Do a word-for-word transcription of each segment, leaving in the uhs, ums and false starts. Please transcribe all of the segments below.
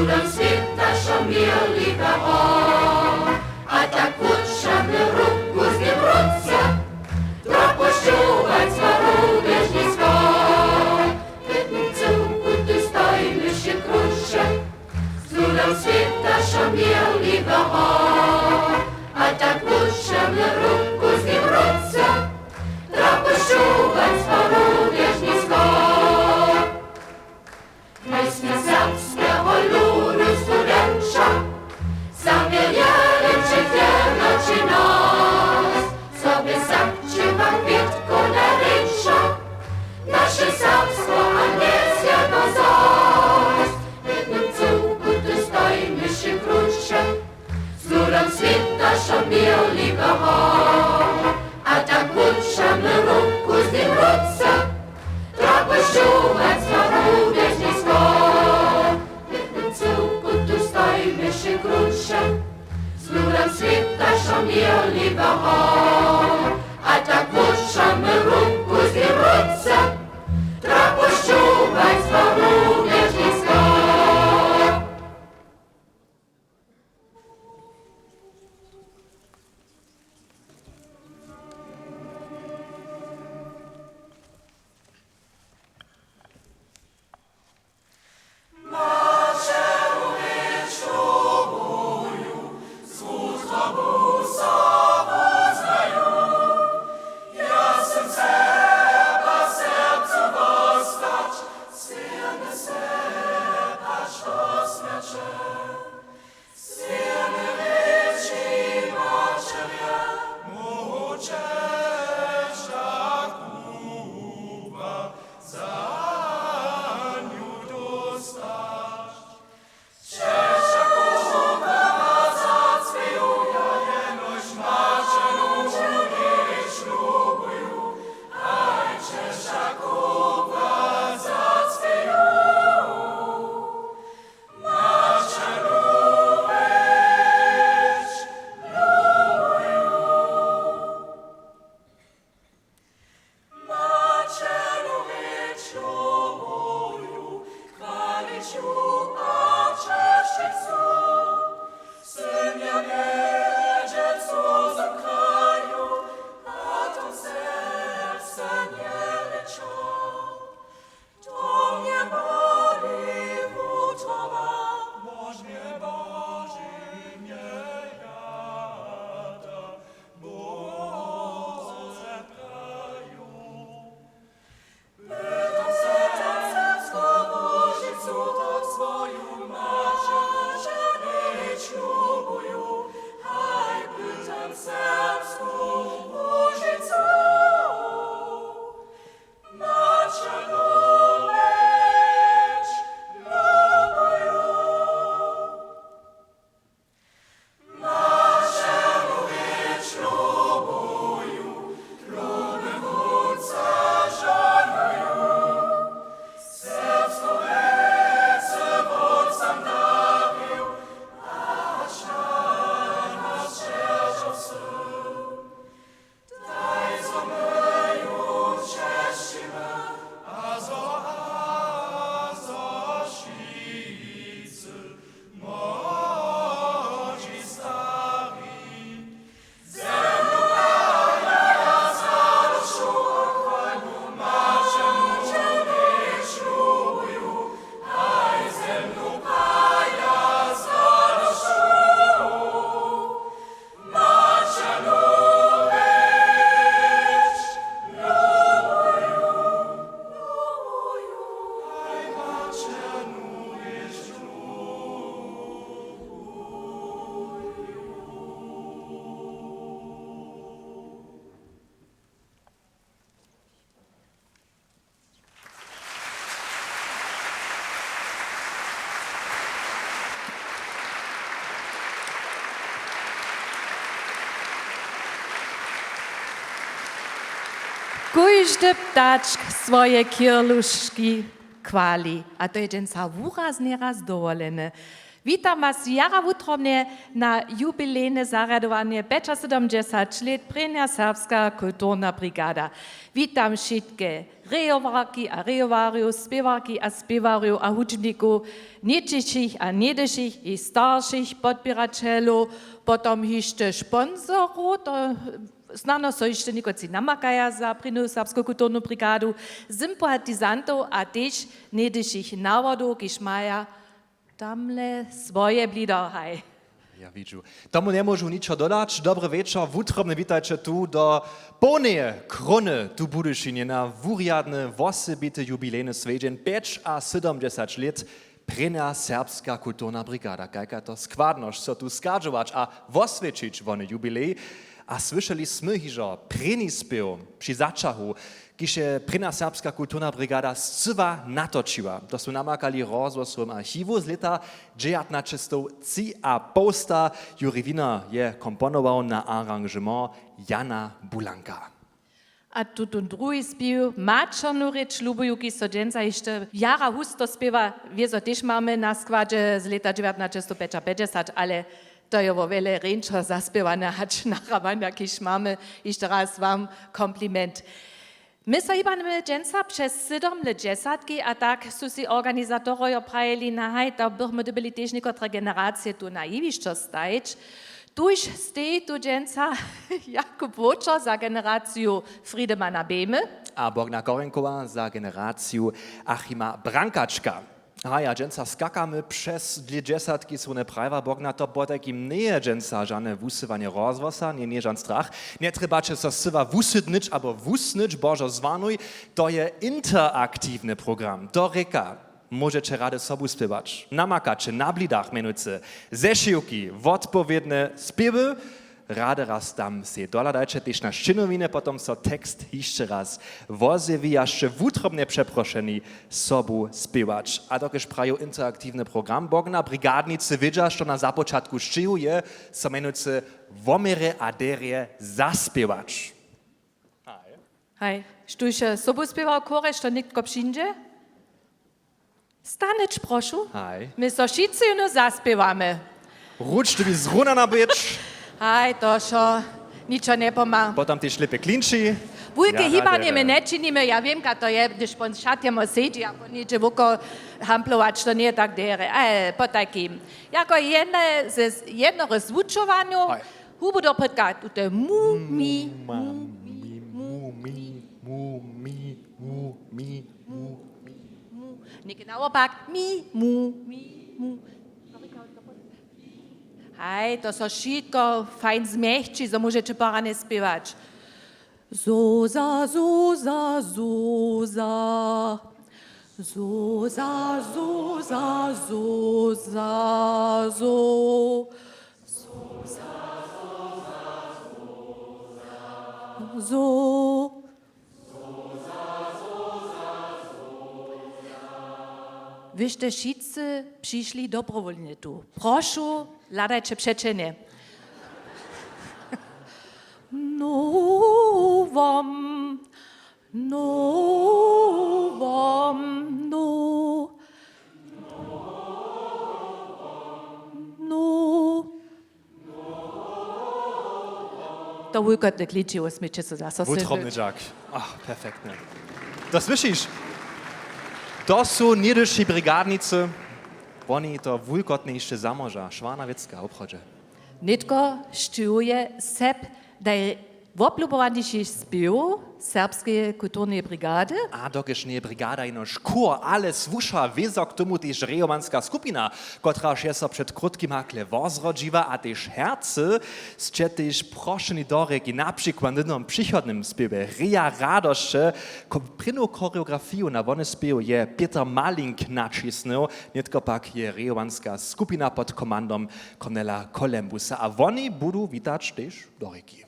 Tam swěta so měrliweho, a tak wótšamy ruku z nim w ruce, dopušćować zwarowježnisko. W tym cyłku tu stojimy w kruće, z ludom swěta so měrliweho, a tak wótšamy ruku z nim w ruce, dopušćować zwarowježnisko. My smy serbskeho ludu studenća, zaměrjeli před jednoći nas, so by serbšćina kwětkow na rěčach, naše serbstwo a mjez jedno zas. W jednym cyłku tu stojimy w kruće, z ludom swěta so měrliweho, a tak wótšamy ruku z nim w ruce, dopušćować zwarowježnisko. W jednym cyłku tu stojimy w kruće, z ludom swěta so měrliweho, a tak wótšamy ruku z nim w ruce, dopušćować zwarowježnisko. Kóždy ptačk swoje kirluški chwali. A to je dźensa wuraznje raz dowolene. Witam was jara wutrobnje na jubilejne zarjadowanje pjećasydomdźesać lět Prěnja serbska kulturna brigada. Witam wšitke rejowarki a rejowarjow, spěwarki a spěwarjow a hudźbnikow, nětčišich a něhdyšich, jejich staršich, podpěraćelow, potom hišće sponsorow, to snano so hišće někotři namakaja za Prěnju serbsku kulturnu brigadu, sympatizantow a tež něhdyšich nawodow, kiž maja tamle swoje blido, haj. Ja widźu. Tomu njemóžu ničo dodać. Dobry wječor, wutrobnje witajće tu do połneje króny tu w Budyšinje na wurjadne wosebity jubilejny swjedźeń, pjećasydomdźesać lět Prěnja serbska kulturna brigada. Kajka to składnosć, so tu schadźować a woswjećić wony jubilej. A słyšeli smy hižo prěni spěw při zaćahu, kiž je Prěnja serbska kulturna brigada scyła natočiła. To su namakali w rozhłosowym archiwu z lěta dźewjatnaćestowtřiapołsta. Juri Wiener je komponował na aranžement Jana Bulanka. A tutón druhi spěw, maćernu rěč lubuju, kiž so dźensa hišće jara husto spěwa, wězo tež mamy na składźe z lěta dźewjatnaćestowpjećapjećdźesat, ale to je wo wjele rjeńšo zaspěwane hač nahrabanja, kiž mamy. Hišće raz wam kompliment. My so hibamy dźensa přez sydom lět dźesatki a tak su sej organizatorojo prajili, na haj, to bychmy dyrbjeli tež někotre generacije tu na jewišćo stajić. Tuž steji tu dźensa Jakub Wočer za generaciju Friedemana Behme. A Bogna Korenkowa za generaciju Achima Brankačka. Haj, a dźensa skakamy přez dlě dźesatki, su wone prajiła. Bogna, to potajkim njeje dźensa žane wusyłanje rozhłosa, njeje, njeje žan strach. Njetrjebaće so scyła wusydnyć abo wusnyć, božo zwanuj. To je interaktiwny program. To rěka, móžeće rady sobu spěwać. Namakaće na blidach mjenujcy zešiwki, wotpowědne spěwy. Rady raz tam sej dohladajće tež na sćěnowiny, potom so tekst hišće raz wozjewi. Ja sće wutrobnje přeprošeni sobu spěwać. A dokelž praju interaktiwny program, Bogna, brigadnicy wědźa, što na započatku sćěhu je, so mjenujcy wo měrje a derje zaspěwać. Haj. Haj, štóž sobu spěwał chórje, što nětko přińdźe? Stanyć, prošu. Haj. My so wšitcy jónu zaspěwamy. Ruč dyrbi zrunana być. Haj, to wšo ničo njepomha. Potom tež lěpje klinči. Wulke hibanje my nječinimy, ja wěmka, to je, hdyž pon šatjemo sedźi, jako něhdźe woko hamplować, to njeje tak derje. E, potajkim. Jako jedne z, z jednore zwučowanjow, haj, hubu doprědka, tute mu, mi, mu, mi, mu, mi, mu, mi, mu, mi, mu, mi, mu. Něke nawopak, mi, mu, mi, mu. Haj, to so wšitko fajn zmjehči, zo móžeće porane spěwać. Zoza, zoza, zoza. Zoza, zoza, zoza, zo. Zo. Wy sće wšitcy přišli dobrowólnje tu. Prošu, hladajće přećelnje. No wam, no wam, no. No. To wulkotne klinčiło směće so zaso. Wutrobny dźak. Ach, perfektne. To słyšiš? To su něhdyši brigadnicy. Woni to wulkotne hišće zamóža. Šwana wěcka, woprawdźe. Nětko šćiwuje sep, da je woblubowaneši spěw Serbskeje kulturneje brigady. A dokelž njeje brigada jenož chór, ale słuša wězo k tomu tež rejowanska skupina, kotraž je so před krótkim hakle wozrodźiła, a tež hercy, sće tež prošeni do rěki, na přikład w jednym přichodnym spěwje Reja radosće. Ko-, prěnju choreografiju na wony spěw je Pětr Malink naćisnył, nětko pak je rejowanska skupina pod komandom Cornela Kolembusa a woni budu witać tež do rěki.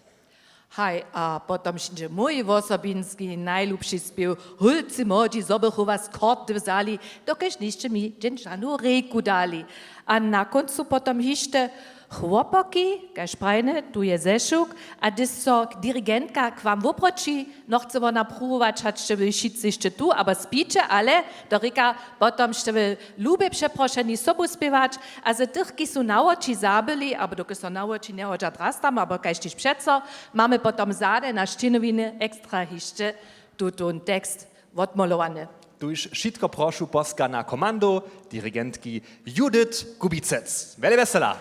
Haj, a potom přińdźe mój wosobinski najlubši spěw, Hólcy młodźi, zo bychu was chorty wzali, dokelž njejsće mi dźensa žanu rejku dali. A na kóncu potom hišće Chłopoki, kaž prajne, tu je zešuk, a hdyž so dirigentka k wam wobroći, nochce wona pruwować, hač sće wy wšitcy hišće tu, abo spiće, ale to rěka, potom sće wy lubje přeprošeni sobu spěwać, a z tych, kiž su na woči zabyli, abo dokelž so na woči njehodźa drastamy, abo kaž tež přeco, mamy potom zady na šćěnowiny ekstra hišće tutón tekst wotmolowany. Tuž wšitko prošu poska na komandu dirigentki Judith Kubicec. Wjele wjesela!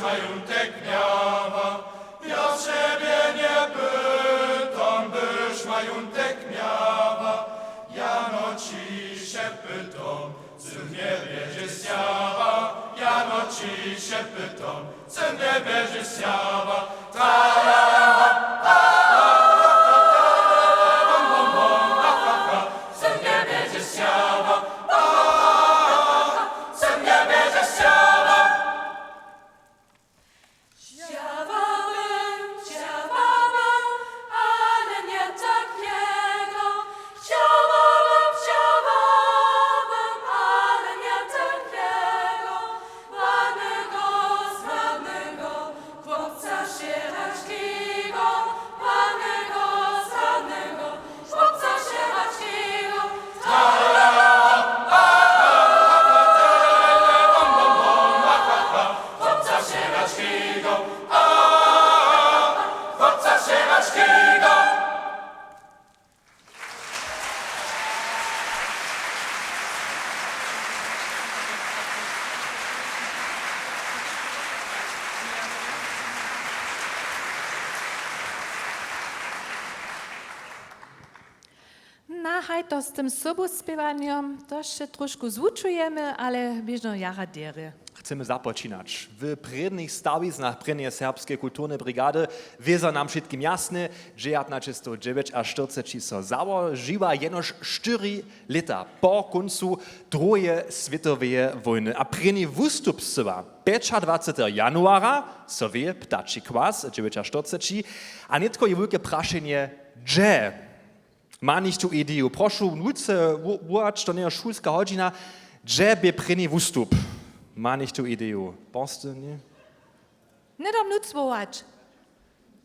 Majontek miała, ja z ciebie nie pytam, byś majontek miała, jano ci się pytam, co w niebie się zjawa, jano ci się pytam, co w niebie się zjawa. Chciałabym, chciałabym, ale nie takiego. Chciałabym, chciałabym, ale nie takiego. Ładnego, zgrabnego, chłopca sierackiego. Ładnego, zgrabnego, chłopca sierackiego. Chłopca sierackiego. Na haj to z tym sobuspěwanjom, to sće trošku zwučujemy, ale běžno jara derje. Chcemy započinać. W prědnich stawiznach prěnjeje serbskeje kulturneje brigady wězo nam wšitkim jasne, dźewjatnaćestowdźewjećaštyrceći so załožiła jenož štyri lěta po kóncu druheje swětoweje wójny. A prěni wustup scyła pjećadwaceteho januara, so wě, Ptači kwas dźewjećaštyrceći. A nětko je wulke prašenje, hdźe? Ma něchtó ideju? Prošu, nutřce wo-, wołać, to njeje šulska hodźina. Hdźe bě prěni wustup? Ma něchtó ideju? Porsty, ně? Hnydom nutř wołać.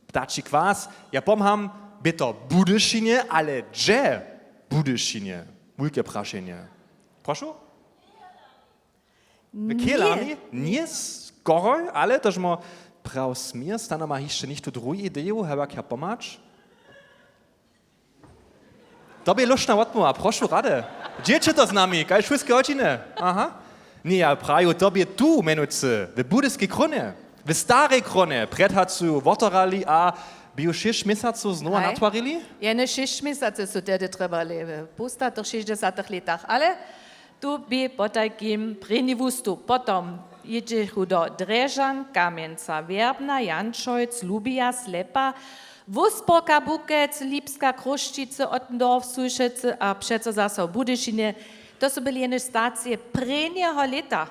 Ptači kwas, ja pomham, bě to w Budyšinje, ale hdźe w Budyšinje? Wulke prašenje. Prošu? W Kělarni? Ně, skoroj, ale to žmo praw směr. Stano, ma hišće něchtó druhi ideju, hewak ja pomhać? To bě lóšna wotmołwa, prošu rady. Dźěće to z nami, kaž šulske hodźiny. Aha. Ně, ja praju, to bě tu mjenujcy, w Budyskej Krónje, w Starej Krónje, prjed hač su wotorali a bě ju šěsć měsacow znowa natwarili? Jene šěsć měsacy su tehdy trjebali, w postatych šěsćdźesatych lětach, ale tu bě potajkim prěni wustup. Potom jědźechu do Drježdźan, Kamjenca, Wjerbna, Janšojc, Lubija, Slepa, Wósporka, Bukec, Lipska, Chrósćicy, Ottendorf, Sulšecy a přeco zaso w Budyšinje. To su byli jenož stacije prěnjeho lěta.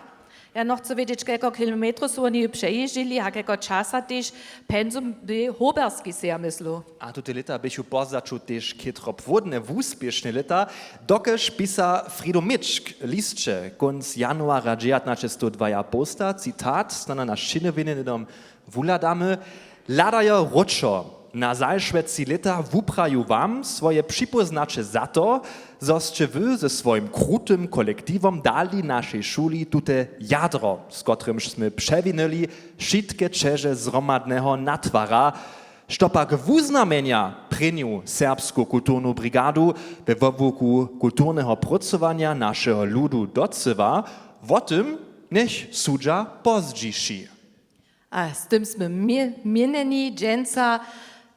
Ja nochcu wědźeć, kelko kilometrow su woni přejězdźili a kelko časa tež. Pensum bě hoberski, sej ja myslu. A tute lěta běchu pozdźaću tež chětro płódne wuspěšne lěta, dokelž pisa Frido Mičk w lisće kónc januara dźewjatnaćestowdwajapołsta, citat, snano na sćěnowiny hnydom wuhladamy: Hladajo wróćo na zašłeći lěta, wupraju wam swoje připóznaće za to, zo sće wy ze swojim krutym kolektiwom dali našej šuli tute jadro, z kotrymž smy přewinyli wšitke ćeže zhromadneho natwara, što pak wuznamjenja prěnju serbsku kulturnu brigadu we wobłuku kulturneho prócowanja našeho ludu docyła, wo tym njech sudźa pozdźiši. A z tym smy my měnjeni dźensa,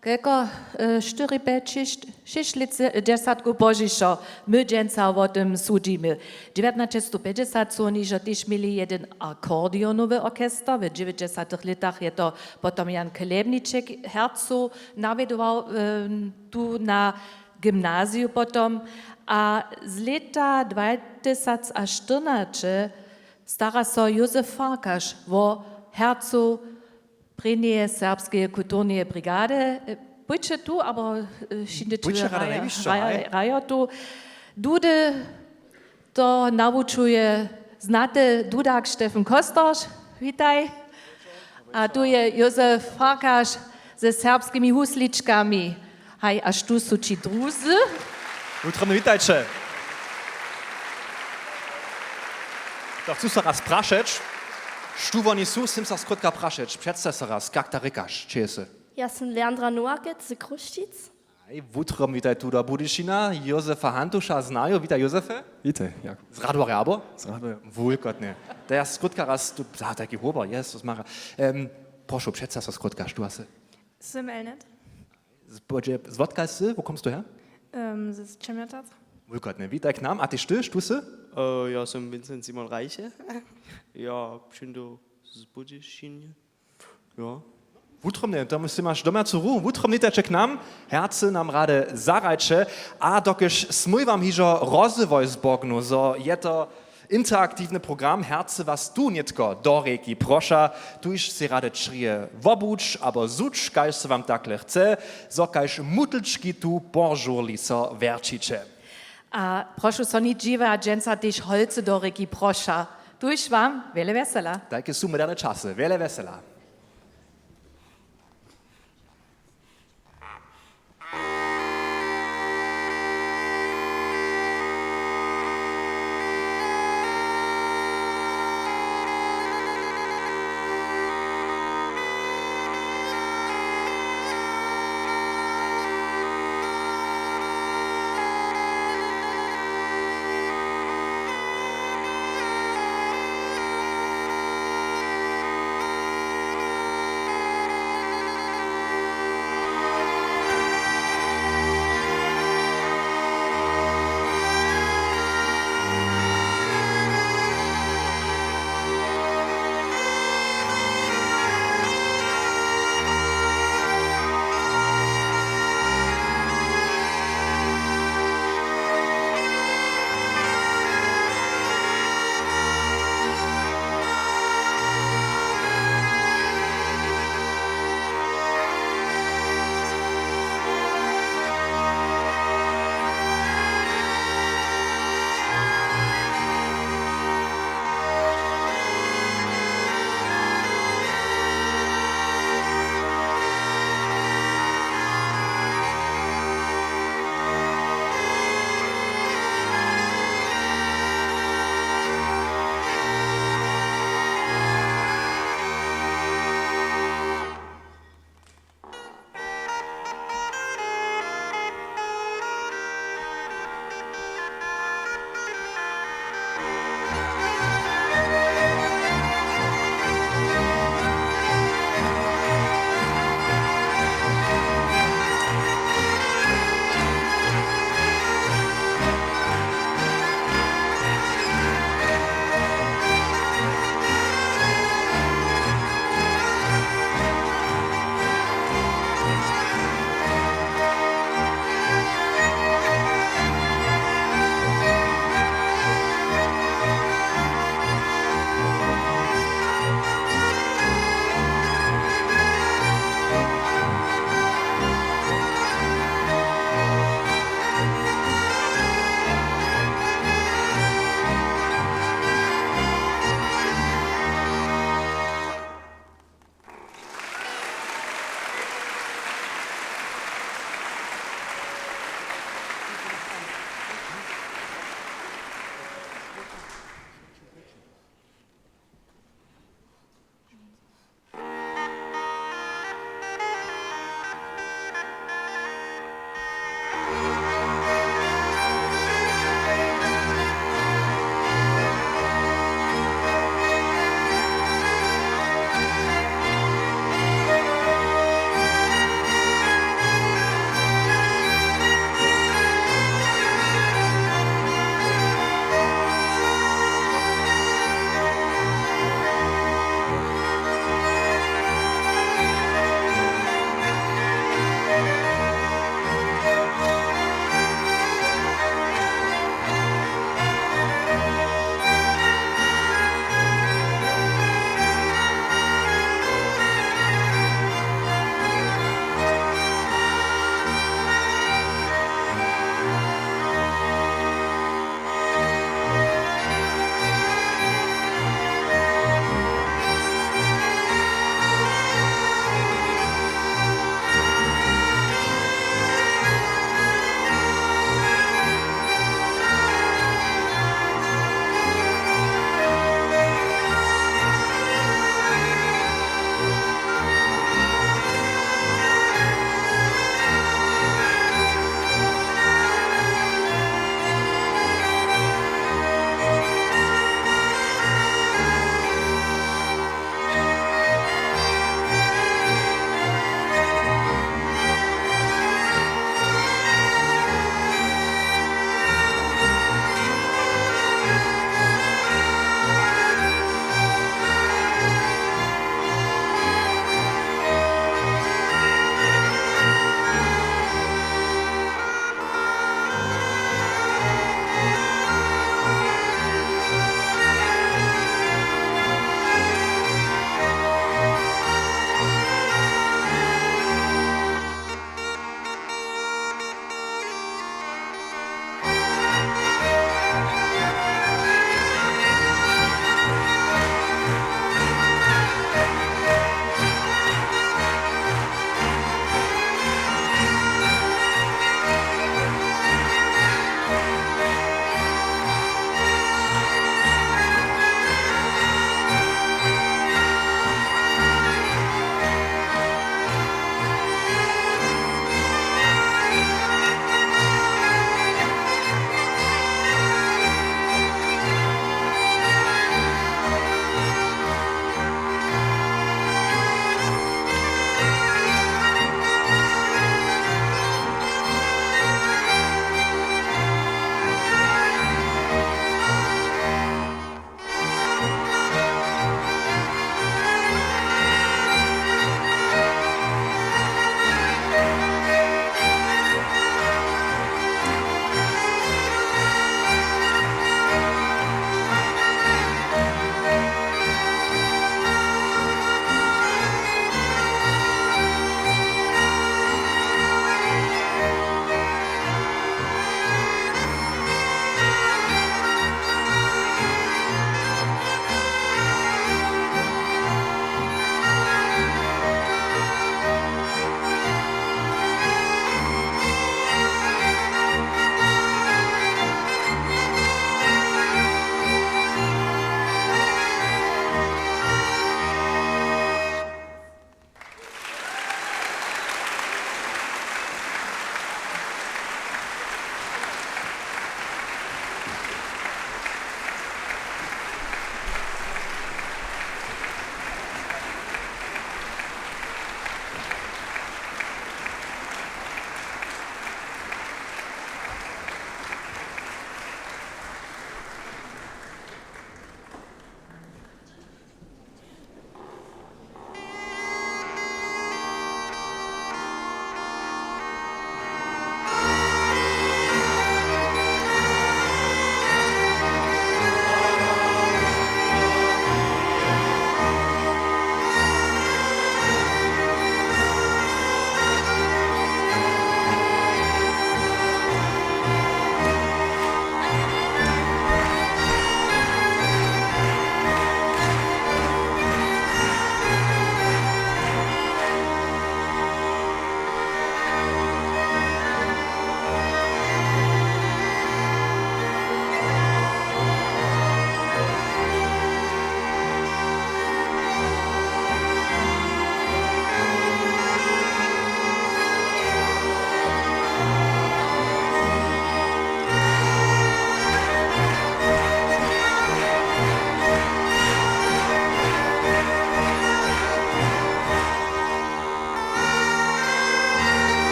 kelko, e, štyri, pjeć, šěsć, šěsć lětdźesatkow pozdźišo, my dźensa wo tym sudźimy. Dźewjatnaćestowpjećdźesat su woni hižo tež měli jedyn akordeonowy orchester, w dźewjećdźesatych lětach je to potom Jan Chlebniček hercow nawjedował, e, tu na gymnaziju potom. A z lěta dwatysacštyrnaće stara so Józef Farkaš wo hercow prěnjeje serbskeje kulturneje brigady. E, pójće tu, abo, e, wšědne tu pójće rada hraja-, najwyšće, hraja-, haj. Hrajo tu. Dudy to nawučuje znaty dudak Stefan Kostorš. Witaj. A tu je Józef Farkaš ze serbskimi husličkami. Haj, a štó su ći druzy? Wutrobnje witajće. To chcu so raz prašeć, štó woni su, sym so skrótka prašeć. Předstaw so raz, kak ta rěkaš, čeje sy? Ja sym Leandra Nowakec z Chrósćic. Hej, wutrobne, witaj tu do Budyšina. Józefa Hantuša znaju. Witaj, Józefje. Witaj, Jakub. Z Radworja, abo? Z Radworja. Wulkotne. To ja skrótka raz tu, za, taki hober, Jezus Maria. Um, prošu, předstaw so skrótka, štó sy? Sym Elnet. Z, powiedz, zwodka sy, wo komstu her? Um, z Čemjotac. Wulkotne, witaj k nam. A tež ty, štó sy? E, ja sym Vincent Simon Reiche. Ja přińdu z Budyšinje. Jo. Wutrobne, to sy maš doma co ru. Wutrobne, witajće k nam. Hercy nam rady zahrajće. A dokelž smój wam hižo rozewoj zbognu, zo je to interaktiwny program, hercy was tu nětko do rěki proša. Tuž sej rady črije wobudź abo zudź, kaž so wam takle chce, zo kaž mutlčki tu požurli so wjerćiće. A prošu, so nic dźiwa, dźensa tež holcy do rěki proša. Tuž wam wjele wjesela. Tajke su moderne časy. Wjele wjesela.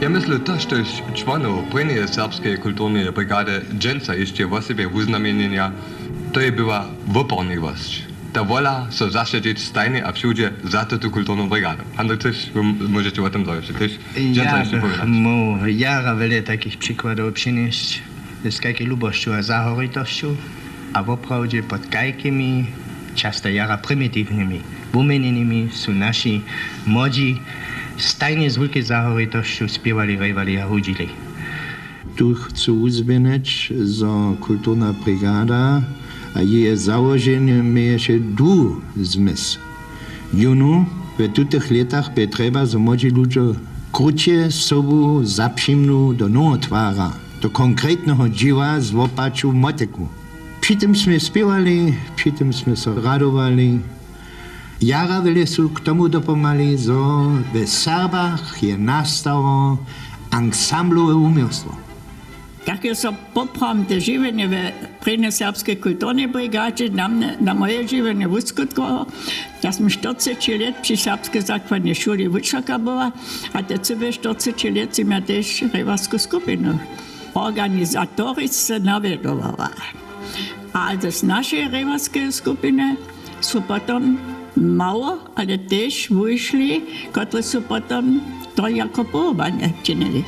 Ja myslu, to, štož čłonow prěnjeje serbskeje kulturneje brigady dźensa hišće wosebje wuznamjenjenja, to je była woporniwosć. Ta wola, so zasadźić stajnje a wšudźe za tutu kulturnu brigadu. Handel, tyž, wy m-, móžeće wo tym zawić, tyž dźensa hišće powědać. Móhł jara wjele takich přikładow přinjesć z kajkej lubosću a zahoritosću a woprawdźe pod kajkimi, často jara primitiwnymi wuměnjenjemi su naši młodźi stajnje z wulkej zahoritosću spěwali, hrajwali a hudźili. Tu chcu wuzběhnyć, zo kulturna brigada a jeje załoženje měješe duhu zmysł. Jónu w tutych lětach bě trjeba, zo młodźi ludźo kruće sobu zapřimnu do noweho twara, do konkretneho dźěła z wopaču moteku. Při tym smy spěwali, při tym smy so radowali. Jara wjele su k tomu dopomhali, zo w Serbach je nastało ansamblowe wuměłstwo. Tak je so poprawom te žiwjenje w prěnjej serbskej kulturnej brigadźe na mnje, na moje žiwjenje wuskutkowało. Ja sym štyrceći lět při Serbskej zakładnej šuli wučerka była a te cyłe štyrceći lět sym ja tež rejwarsku skupinu organizatorisce nawjedowała. A z našeje rejwarskeje skupiny su potom mało, ale tež wušli, kotrež su potom to jako powołanje činili.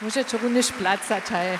Móžeće runjež placać, haj.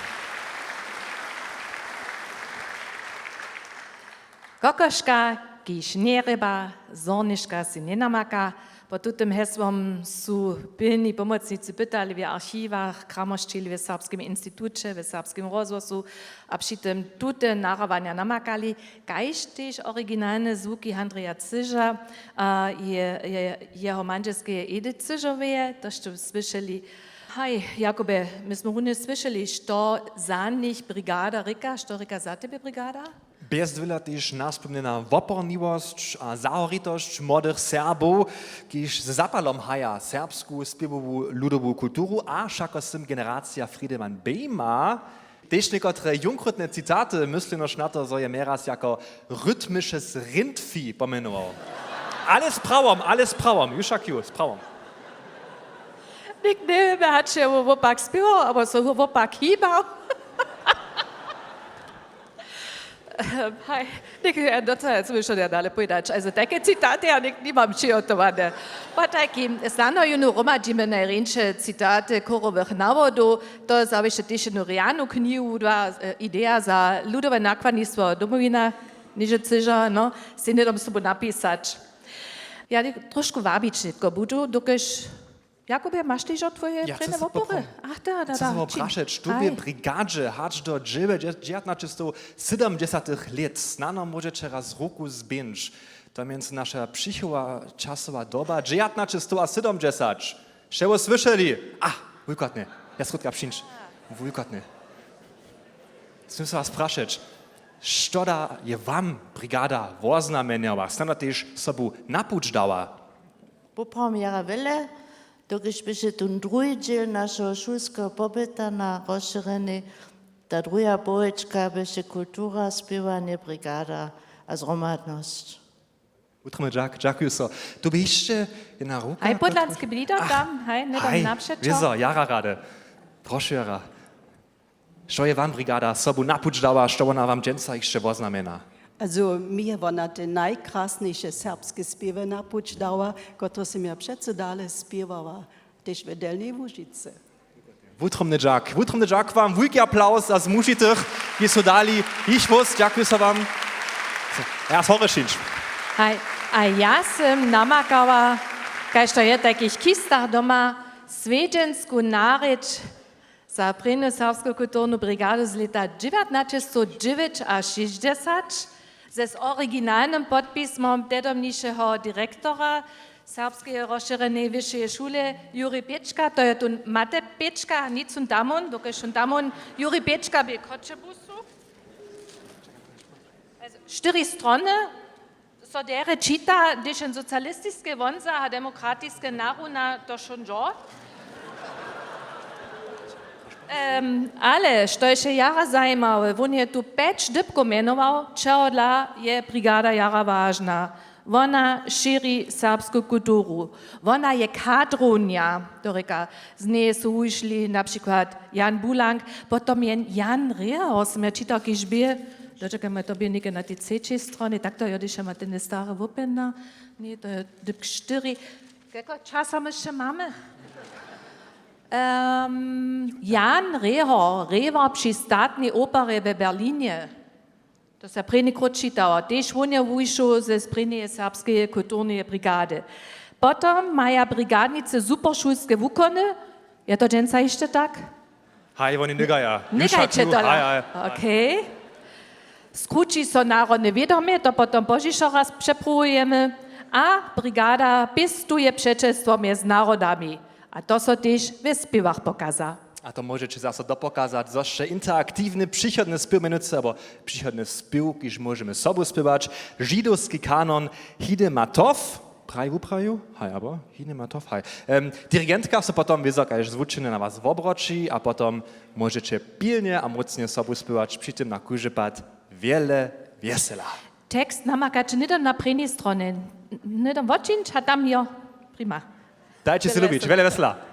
Kokoška, kiž njerěba, zhorniška sej njenamaka. Pod tutym hesłom su pilni pomocnicy pytali w archiwach, kramošćili w Serbskim instituće, w Serbskim rozhłosu a při tym tute narowanja namakali, kaž tež originalne zwuki Handrija Cyža a je, je, jeho mandźelskeje Edith Cyžoweje, to sće słyšeli. Haj, Jakubje, my smy runje słyšeli, što za nich brigada rěka, što rěka za tebje brigada? Bjez dwěla tež naspomnjena woporniwosć a zahoritosć młodych Serbow, kiž z zapalom haja serbsku spěwowu ludowu kulturu a wšako sym generacija Friedemann Bejma. Tež někotre jónkrótne citaty, myslenjož na to, zo je mjeraz jako Rytmisches Rindvieh pomjenował. Ale z prawom, ale z prawom, ju wšak ju, z prawom. Něk njewěmy, hač je wón wopak spěwał, abo so wopak hibał. Haj, něk, ja, no to ja, co bě wšo ja dale powědać? Also, tajke citaty ja něk nimam přihotowane. Potajkim, snano jónu hromadźimy najrjeńše citaty chórowych nawodow, to je zawěsće tež jednu rjanu knihu, dwa, e, ideja za ludowe nakładnistwo Domowina, niže cyža, no, sej hnydom sobu napisać. Ja něk trošku wabić nětko budu, dokelž Jakubje, maš tež twoje prěnje wopory? Ach, da, da, da. Chcę se prašeć, tu bě w brigadźe hač do dźewjatnaće stow sydomdźesatych lět, snano móžeće raz ruku zdźeńć. To je mjenc naša přichowa časowa doba, dźewjatnaće stow a sydomdźesat. Sće wo słyšeli? A, wulkotnje. Ja skrótka přińć. Wulkotnje. Smím se was prašeć, što da je wam brigada woznamjenjała, snano tež sobu na puć dała? Poprawom jara wjele, dokelž běše tón druhi dźěl našeho šulskeho pobyta na rozšěrjenej, ta druha połojčka běše kultura, spěwanje, brigada a zhromadnosć. Wutrobny dźak, dźakuju so. Tu bě hišće jedna ruka. Haj, podlanski blido tam, haj, hnydom napřećo. Wězo, jara rady. Prošu jara. Što je wam brigada sobu na puć dała, što wona wam dźensa hišće woznamjena? Also, mi je wona te najkrasniše serbske spěwy na puć dała, kotrež sym ja přeco dale spěwała, tež w Delnjej Łužicy. Wutrobny dźak, wutrobny dźak wam, wulki aplauz a z Mužitych, kiž su dali jich hłós, dźakuju so wam. Ja, sorry, Šinč. Haj, a ja sym namakała, kaž to je w takich kistach doma, swjedźensku narěč za prěnju serbsku kulturnu brigadu z lěta dźewjatnaće stow dźewjeć a šěsćdźesat, z originalnym podpismom tedomnišeho direktora Serbskeje rozšěrjeneje wyšeje šule Juri Pěčka, to je tón Mate Pěčka, nic tón tamón, dokelž tón tamón Juri Pěčka bě w Choćebuzu. Štyri strony, so derje čita, hdyž jen socialistiske wonza a demokratiske naruna, to wšón dźo. Em, ale štož je jara zajimawe, wón je tu pjeć dypkow mjenował, čehodla je brigada jara wažna. Wona šěri serbsku kulturu. Wona je kadrownja, to rěka, z njeje su wušli na přikład Jan Bulank, potom jen Jan Reher, sym ja čitał, kiž bě, dočekajmy, to bě někaj na tej třećej stronje, tak to jo, hdyž ja ma tene stare wopjenja, ně, to je dypk štyri. Kelko časa my hišće mamy? Em, Jan Reher, rěwar při statnej operje w Berlinje. To se prěni krót čitało. Tež wón je wušoł z prěnjeje serbskeje kulturneje brigady. Potom maja brigadnicy superšulske wukony. Je to dźensa hišće tak? Haj, woni nykaja. Nykajće to. Haj, haj. Okej. Skrući so narodne wědomje, to potom pozdźišo raz přepruwujemy. A brigada pěstuje přećelstwo mjez narodami. A to so tež w spěwach pokaza. A to móžeće zaso dopokazać, zo sće interaktiwny přichodny spěw mjenujcy, abo přichodny spěw, kiž móžemy sobu spěwać, židowski kanon Hiny Matov, praji wuprajił? Haj, abo Hiny Matov, haj. Em, dirigentka so potom wězo kaž zwučeny na was wobroći a potom móžeće pilnje a mócnje sobu spěwać, při tym na kóždy pad wjele wjesela. Tekst namakaće hnydom na prěnjej stronje. Hnydom wotčińć a tam jo. Prima. Dajće sej lubić. Wjele wjesela.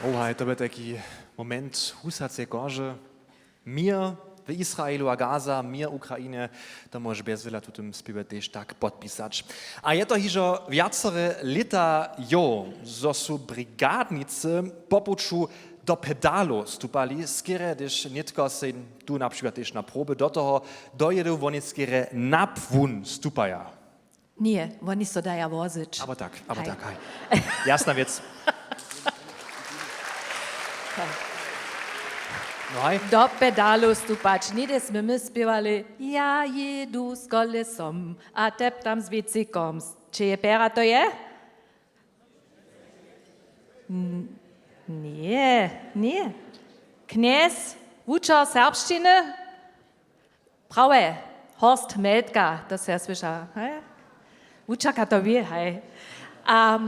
Ohaj, to by taki moment husacej kože. Měr w Izraelu a Gaza, měr w Ukrainje, to móžeš bjez wjele w tutym spěwje tež tak podpisać. A je to hižo wjacore lěta jo, zo su brigadnicy po puću do pedalow stupali, skerje hdyž nětko sej tu na přikład tež na proby do toho dojědu, woni skerje napłón stupaja. Ně, woni so daja wozyć. Abo tak, abo tak, haj. Jasna wěc. No haj. Do pedalow stupać. Něhdy smy my spěwali: Ja jědu z kolesom a teptam z wěcykom. Čeje pjera to je? N-, ně, ně. Knjez, wučer serbšćiny? Prawje, Horst Meldka, to sej ja słyša, haj? Wučerka to wě, haj. A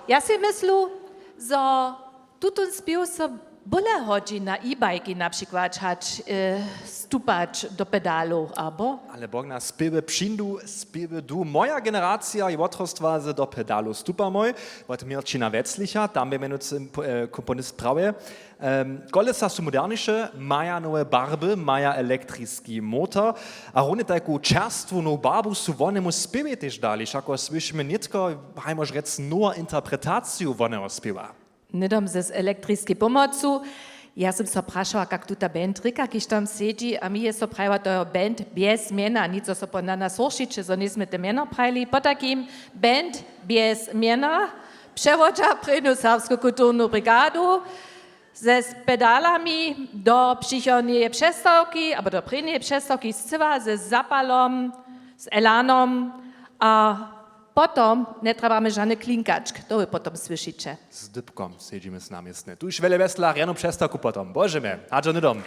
ja sej myslu, zo tutón spěw so bóle hodźi na e-bajki na přikład, hač, e, stupać do pedalow, abo? Ale Bóh na spěwy přińdu, spěwy du. Moja generacija je wotrostwa z Do pedalow stupamoj, wot Měrćina Weclicha, tam je mjenujcy, e, komponist prawje. Em, kolesa su moderniše, maja nowe barby, maja elektriski motor a runje tajku čerstwu nowu barbu su wonemu spěwje tež dali, wšako słyšimy nětko, haj, móžeš rjec, nowu interpretaciju woneho spěwa. Hnydom z elektriskej pomocu. Ja sym so prašała, kak tuta band rěka, kiž tam sedźi, a mi je so prajiła, to je band bjez mjena, nic zo so po na nas hóršiće, zo njejsmy te mjeno prajili. Potajkim band bjez mjena přewodźa prěnju Serbsku kulturnu brigadu. Ze, z pedalami do přichodneje přestawki, abo do prěnjeje přestawki scyła ze zapalom, z elanom a potom njetrjebamy žany klinkačk, to wy potom słyšiće. Z dypkom sedźimy z nami sny. Tuž wjele wjesla, rjanu přestawku potom. Božemy, hadźo hnydom.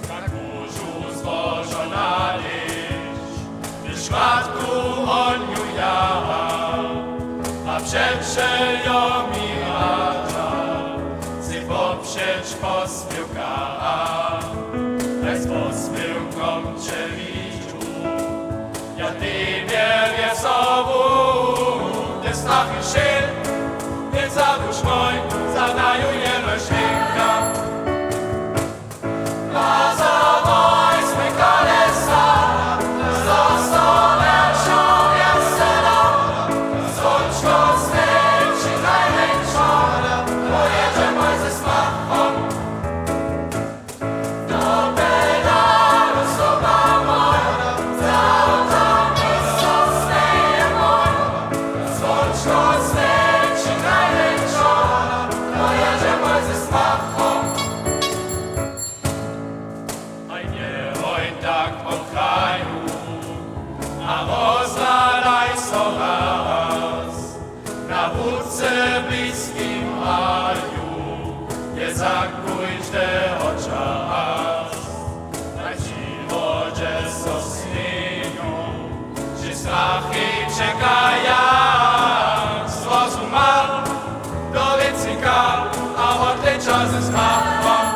Tak móžu zbožo nadejć, hdyž matku honju ja, a přećeljo mi radźa, sej popřeć po směwkach, haj z posměwkom će widźu. Ja tebje wjesołu, te strachy šel, te za duš mój, za naju jenož wěka. A njehoj tak po kraju, a rozhladaj so raz. Na wutře w bliskim raju je za kóždeho čas. Na přirodźe so směju, hdźež strachy čekaja, z rozuma do wěcnika a wotleča ze smachom.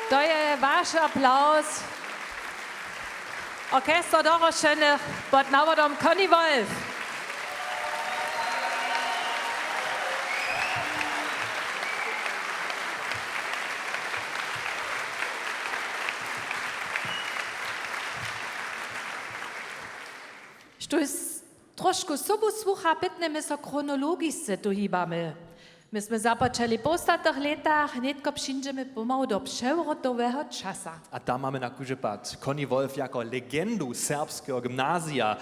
To je waš aplauz. Orchester Dorošćeny pod nawodom Conny Wolf. Štóž trošku sobu słucha, pytnjemy so chronologisce tu hibamy. My smy započeli w połstatych lětach, nětko přińdźemy pomału do přewrotoweho časa. A tam mamy na kóždy pad Conny Wolf jako legendu serbskeho gymnazija.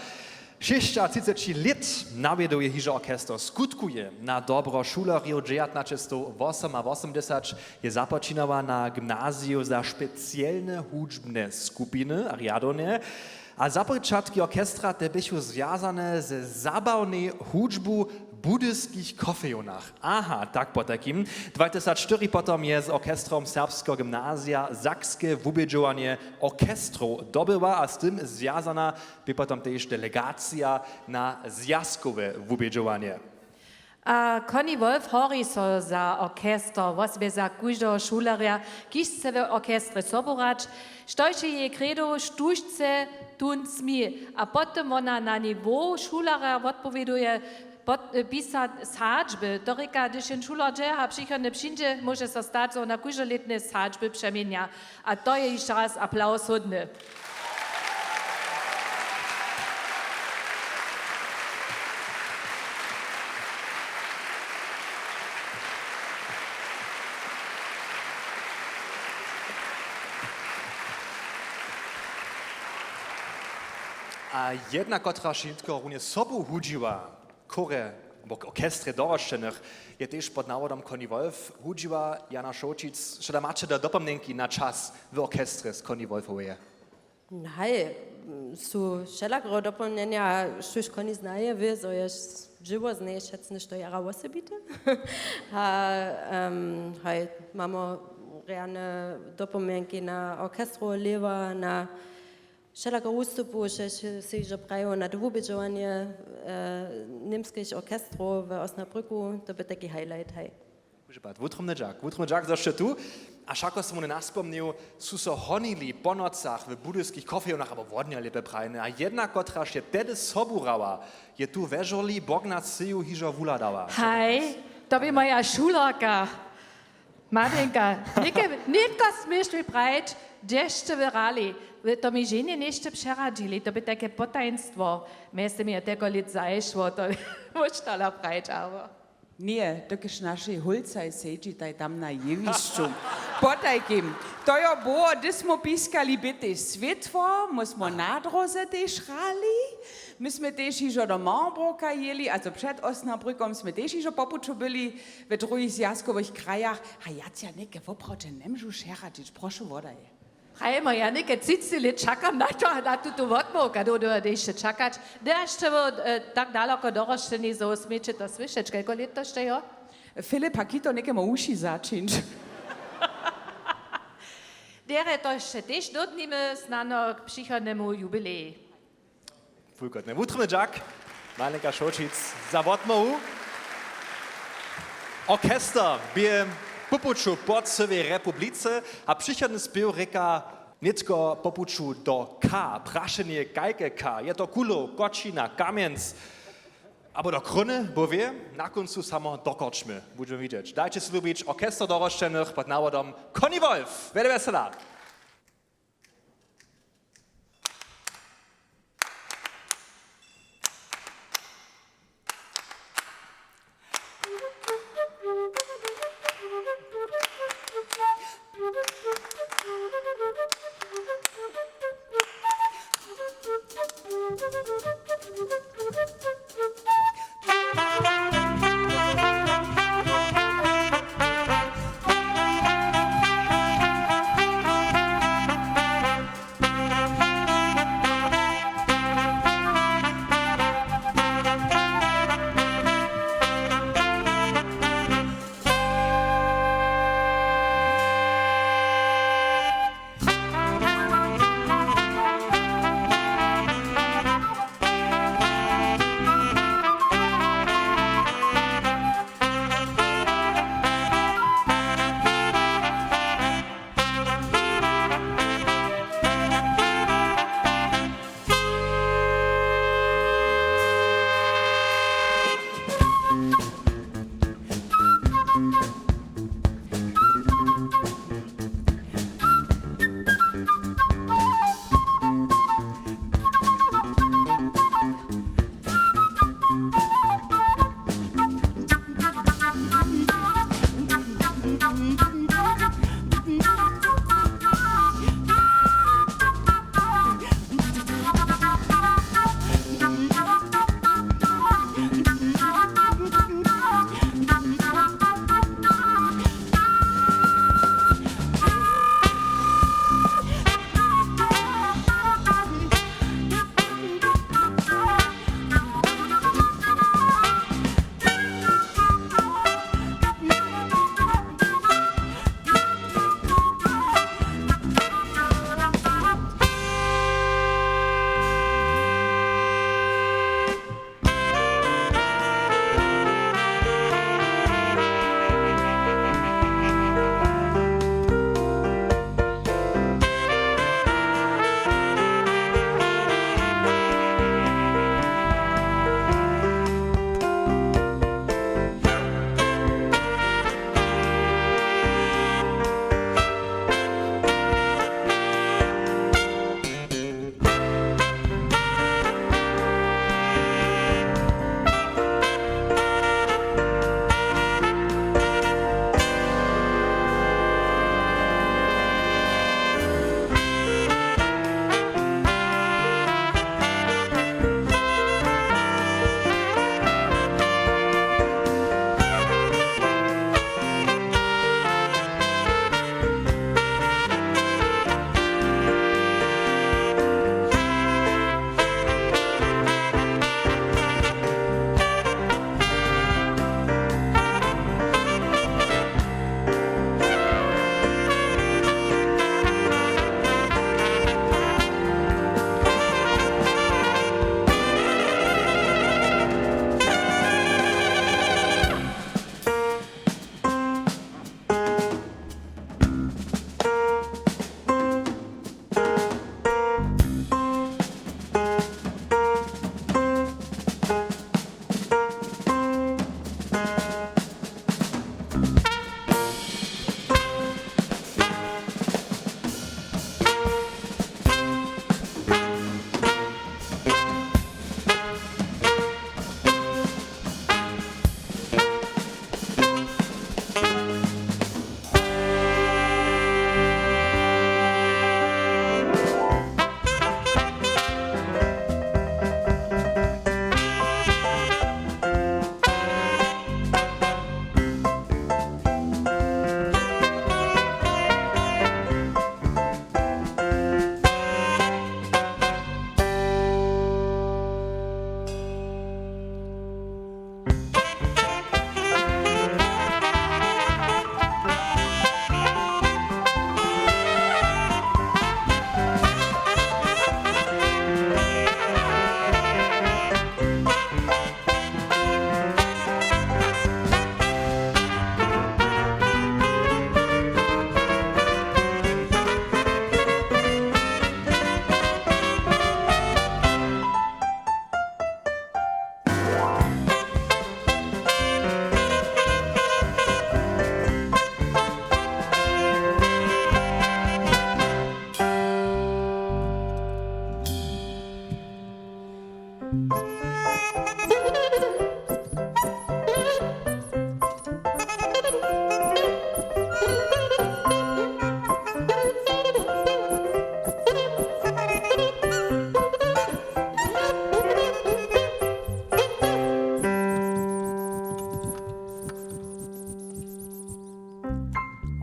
Šěsćatřiceći lět nawjeduje hižo orchester, skutkuje na dobro šulerjow. Dźewjatnaćestowwosomawosomdźesać je započinała na gymnaziju za specielne hudźbne skupiny a rjadownje. A započatki orchestra te běchu zwjazane ze zabawnej hudźbu w budyskich kofejownach. Aha, tak potajkim. Dwatysacštyri potom je z orchestrom Serbskeho gymnazija sakske wubědźowanje orchestrow dobyła a z tym zwjazana bě potom tež delegacija na zwjazkowe wubědźowanje. A Conny Wolf hori so za orchester, wosebje za kóždeho šulerja, kiž chce w orchestrje sobu hrać, štož je jej credo, štóž chce, tón smě. A potom wona na niwow šulerja wotpowěduje, pod-, e, pisać sadźby. To rěka, hdyž jen šuler dźe a přichodnje přińdźe, móže so stać, zo wona kóždelětnje sadźby přeměnja. A to je hišće raz aplauz hódne. A jedna, kotraž nětko runje sobu hudźiła, chórje abo k-, orchestrje dorošćenych, je tež pod nawodom Conny Wolf hudźiła. Jana Šołćic, što da maće do dopomnjenki na čas w orchestrje z Conny Wolfoweje? Haj, su wšelakreho dopomnjenja, štóž Conny znaje, wě, zo je dźěło z njej wšec něšto jara wosebite. A, em, haj, mamy rjane dopomnjenki na orchestrowe lěhwa, na wšelake wustupu, sej hižo prajił, na to wubědźowanje, e, němskich orchestrow w Osnabrücku, to by taki highlight, haj. Wutrobny dźak, wutrobny dźak, zo sće tu. A wšako sym wone naspomnił, su so honili po nocach w budyskich kofejownach abo wodnje lěpje prajene. A jedna, kotraž je tehdy sobu hrała, je tu we žurli Bogna Syju hižo wuhladała. Haj, to bě moja šulerka. Malinka, něke-, nětko směš mi prajić, hdźe sće wy hrali. Wy to mi ženje něšće přeradźili, to bě tajke potajnstwo. Mjez tym je telko lět zašło, to móžeš tola prajić, abo? Ně, dokelž našej Hólcaj sedźitaj tam na jewišću. Potajkim, to jo było, hdy smy piskali bětej swětło, my smy na dróze tež hrali. My smy tež hižo do Marburga jěli, a to před Osnabrückom smy tež hižo po puću byli. We druhich zwjazkowych krajach, a ja tě něke woprawdźe njemóžu přeradźić, prošu, wodaj. Prajemo, ja něke třiceći lět čakam na to, na tutu wotmołwku, a do, do, do hišće čakać. Dešće wo, e, tak daloko dorošćeni, zo směće to słyšeć, kelko lět to sće jo? Filip, a ki to někemu wuši začińć? Derje to sće tež dódnimy, snano k přichodnemu jubileji. Wulkotny wutrobny dźak, Malinka Šołćic, za wotmołwu. Orchester bě po puću po cyłej republice a přichodny spěw rěka nětko po puću do K. Prašenje, kajke K? Je to Kulow, Kočina, Kamjenc abo do Kryny? Bo wě, na kóncu samo do korčmy. Budźemy widźeć. Dajće sej lubić, orchester dorošćenych pod nawodom Conny Wolf. Wjele wjesela.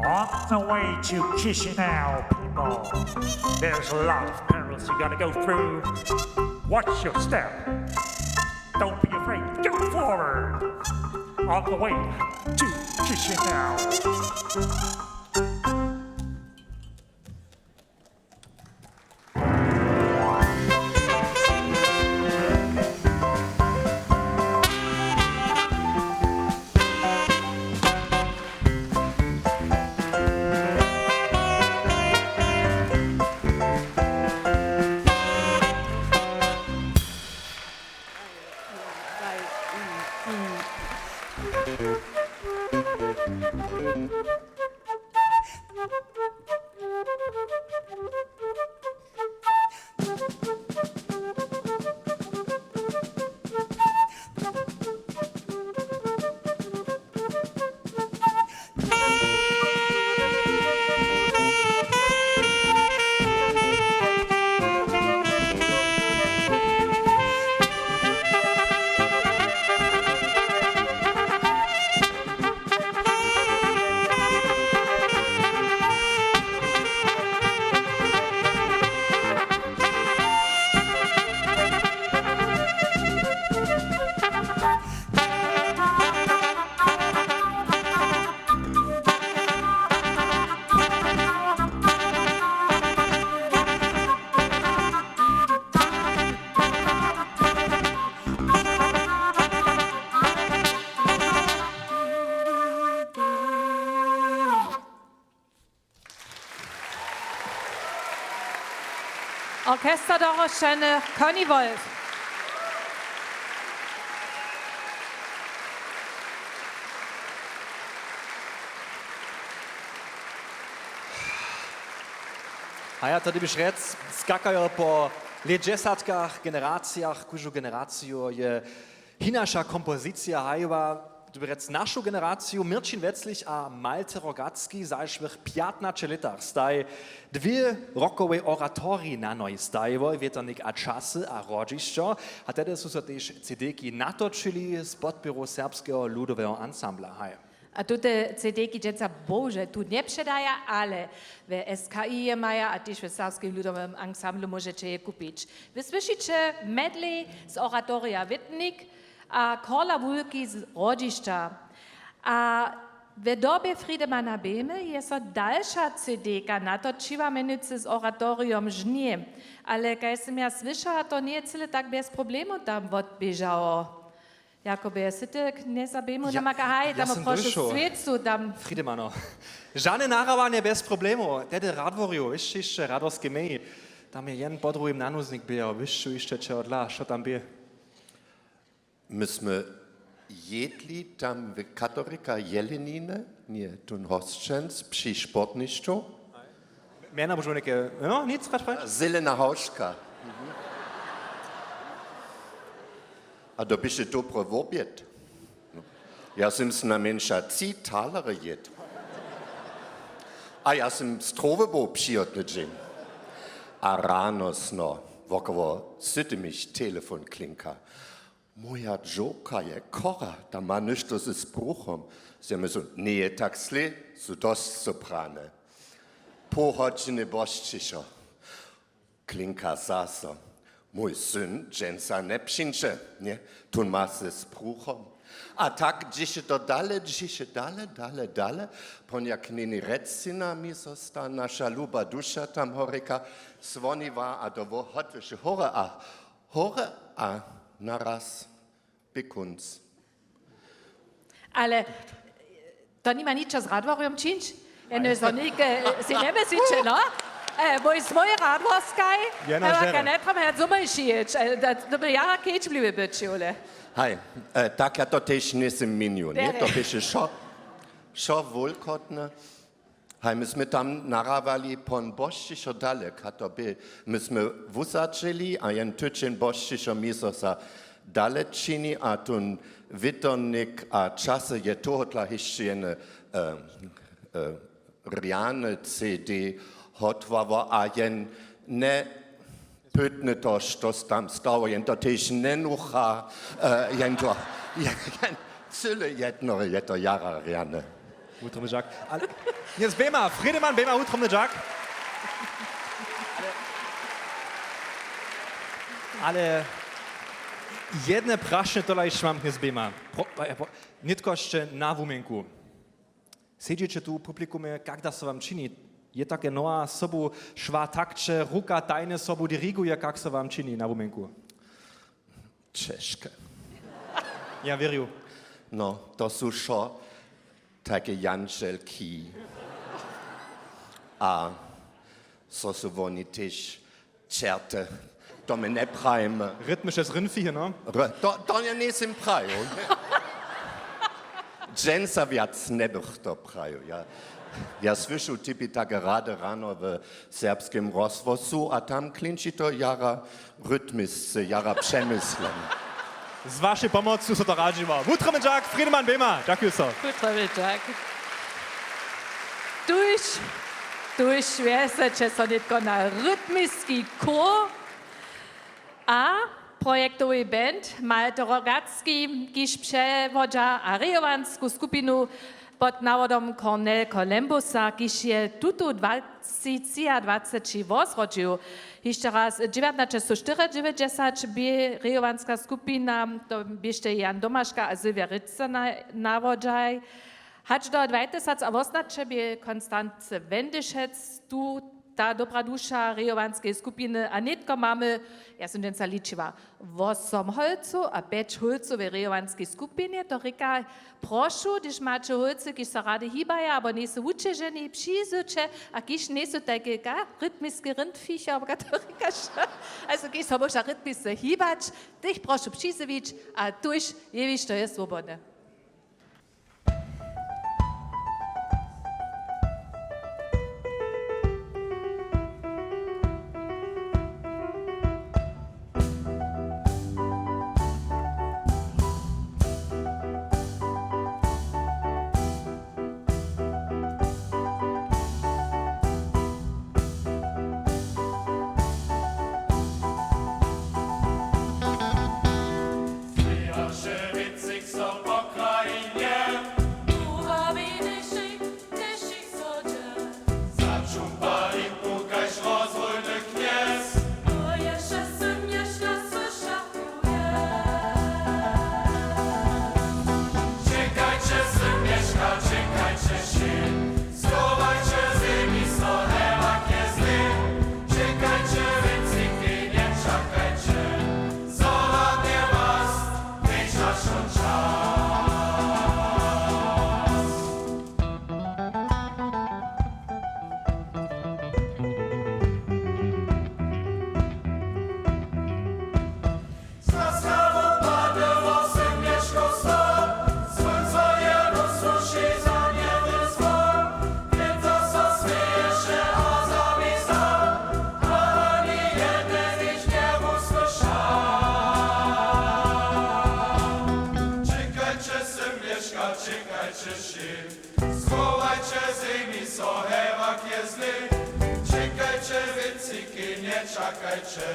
On the way to Chisinau, people, there's a lot of perils you gotta go through. Watch your step. Don't be afraid. Go forward. On the way to Chisinau. Orchester dorošćenych Conny Wolf. A ja to dybiš rjec, skakajo po lětdźesatkach, generacijach, kóždu generaciju je hinaša kompozicija hajiła, dyrbju rjec, našu generaciju. Měrćin Weclich a Malte Rogatski zašłych pjatnaće lětach staj dwě rokowej oratoriji na nohi stajło, Wětrnik a časy a hrodźišćo. A tehdy su so tež C D-ki natočili z podpěru Serbskeho ludoweho ansambla. Haj. A tute C D-ki dźensa bohužel tu njepředaja, ale we S K I je maja a tež we Serbskim ludowym ansamblu móžeće je kupić. Wy słyšiće medley z oratorija Wětrnik a Korla Wulki z Hrodźišća. A we dobje Friedemana Behmy je so dalša C D-ka natočiła, mjenujcy z oratorijom Žnje. Ale kaž sym ja słyšała, to njeje cyle tak bjez problemow tam wotběžało. Jakobje, sy ty k-, njezaběhnył na Maka? Haj, ja tam sym prošu došoł. Swěcu tam. Friedemano. Žane narawanje bjez problemow. Tehdy Radworju, wěš hišće, Radworske mej. Tam je jen po druhim nanuznik běhał, wěš hišće, čehodla, što tam bě. My smy jědli tam w Katorika Jeleniny, nje, tón hosćenc při sportnišću. Mjena móžu něke, no, nic, pač, pač. Zelena hałška. A to běše dobry wobjed. Ja sym znajmjeńša tři talery jědł. A ja sym strowy był přihotny dźeń. A rano sno, wokoło sytym mi telefon klinka. Moja dźowka je chora, ta ma něšto z bruchom. Sym myslił, njeje tak zle, su dosć soprane. Poł hodźiny bosćišo. Klinka zaso. Mój syn dźensa njepřińdźe, nje? Tón ma sej z bruchom. A tak dźěše to dale, dźěše dale, dale, dale. Poń ja k njeni rjec syna, mi zo sta naša luba duša tam horjeka zwoniła a to wo-, hotłyše hore a hore a naraz bě kónc. Ale to nima ničo z Radworjom čińć? Jeno zo něke, e, sej njemysliće, no? E, mój smój Radworskaj, jeno ale žere. Ka njetrjeba ja zumoj šijeć, e, da, to by jara kedźbliwy być, Jule. Haj, e, tak ja to tež njejsym měnił, nje? Bjere. To běše wšo, wšo wulkotne. Haj, my smy tam narawali pon bosćišo dale, kaž to bě. My smy wusadźili a jen tydźeń bosćišo mi zo za dale čini a tón Wětrnik a časy je tohodla hišće jene, e, e, rjane C D hotłało a jen nje pytny to, što s-, tam stało, jen to tež njenucha, e, jen to, jen, jen cyle jedno, je to jara rjane. Wutrobny dźak. Ale, njez bejma, Friedemann, bejma wutrobny dźak. Ale jedne prašne tola hišće mam njez bejma. Pro, e, pro, nětko hišće na wuměnku. Sedźeće tu w publikumje, kak da so wam čini? Je take noha sobu šła takće, ruka tajnje sobu diriguje, kak so wam čini na wuměnku? Ćežke. Ja wěrju. No, to su wšo take jandźelki. A so su woni tež čerty. To my njeprajimy. Rytmy přez rynfich, no? R-, to, to ja njejsym praju. Dźensa wjac njebych to praju. Ja, ja słyšu tebi take rady rano w Serbskim rozhłosu a tam klinči to jara rytmisce, jara přemyslene. Z wašej pomocu so to radźiło. Wutrobny dźak, Friedemann, bejma. Dźakuju so. Wutrobny dźak. Tuž, tuž wjeseće so nětko na rytmiski chór a projektowy band Malte Rogatski, kiž přewodźa a rejowansku skupinu pod nawodom Cornel Columbusa, kiž je tutu dwatřiceći wosrodźił. Hišće raz dźewjatnaće sto štyriadźewjećdźesat bě rejowanska skupina, to běštej Jan Domaška a Sylwia Ritzer na-, nawodźaj. Hač do dwaj tysac a wosomnaće bě Konstant Wendišec tu ta dobra duša rejowanskeje skupiny a nětko mamy, ja sym dźensa ličiła, wosom holcow a pjeć holcow w rejowanskej skupinje. To rěka, prošu, hdyž maće holcy, kiž so rady hibaja abo njejsu wućeženi, přizdźeće, a kiž njejsu tajke ka-, rytmiske rynfiche, abo ka to rěkaš, also kiž so móža rytmisce hibać, tych prošu přizjewić a tuž jewišćo je swobodne. Čekajće, sym Měška, čekajće wšě. Schowajće zemi so, hewak je zlej. Čekajće, wěciki, nječakajće.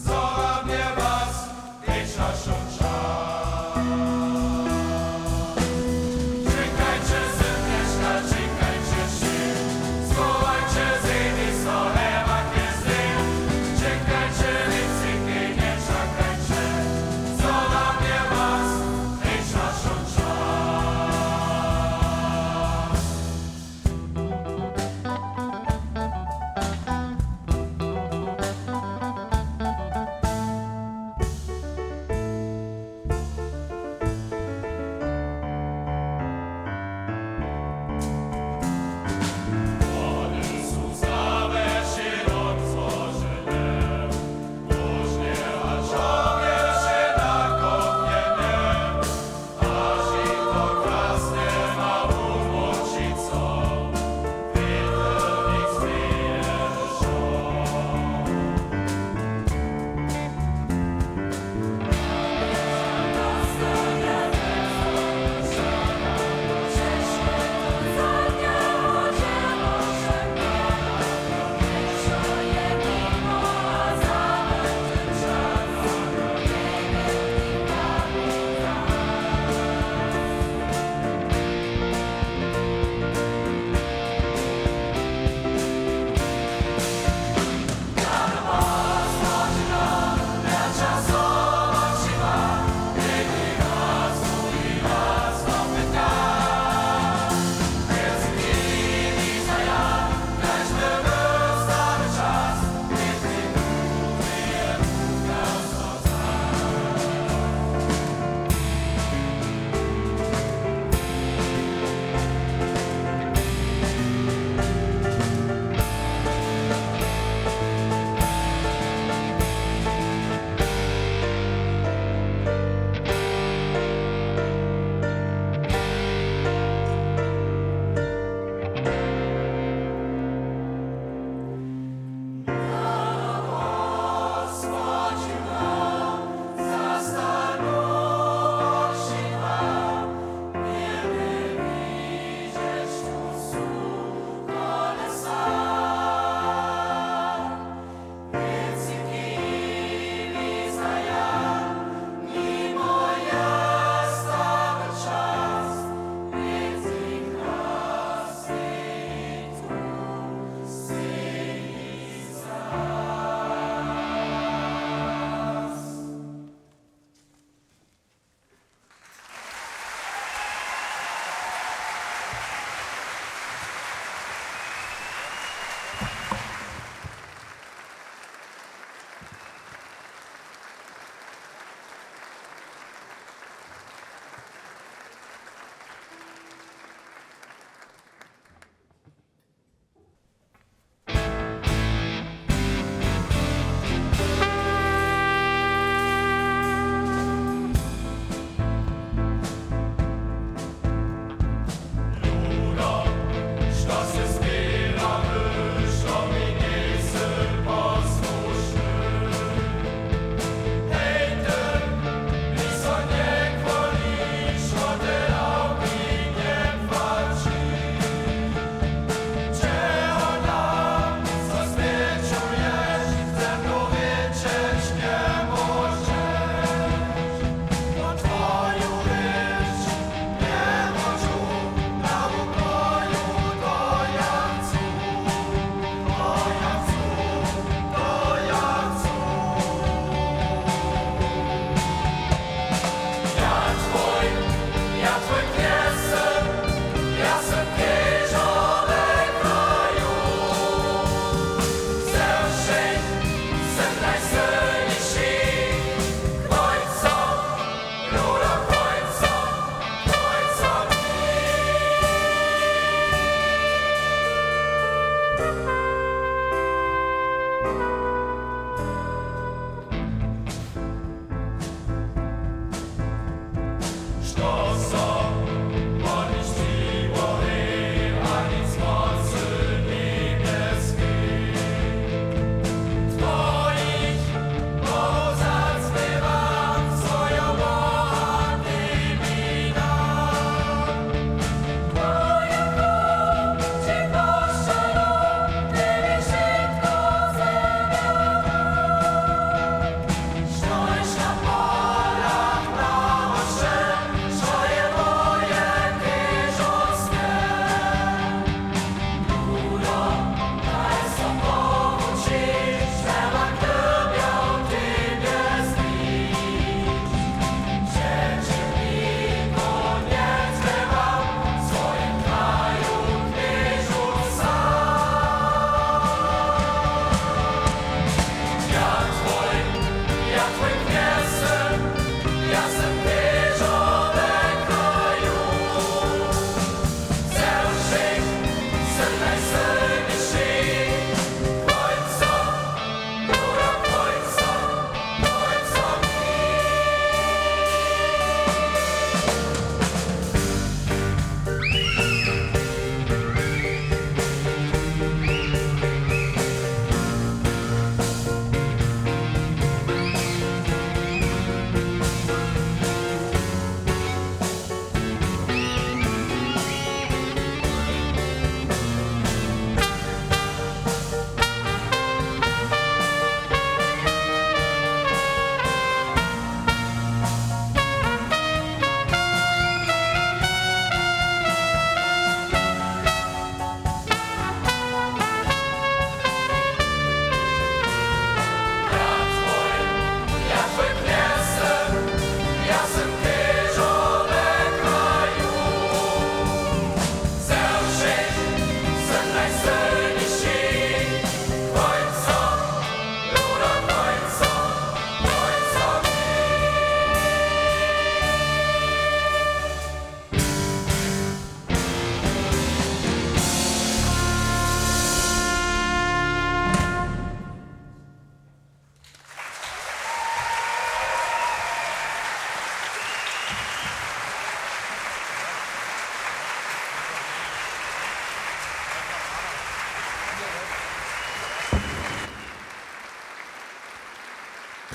Zhora mje was, tež našo čas. Čekajće, sym Měška, čekajće wšě. Schowajće zemi so, hewak je zlej. Čekajće, wěciki, nječakajće.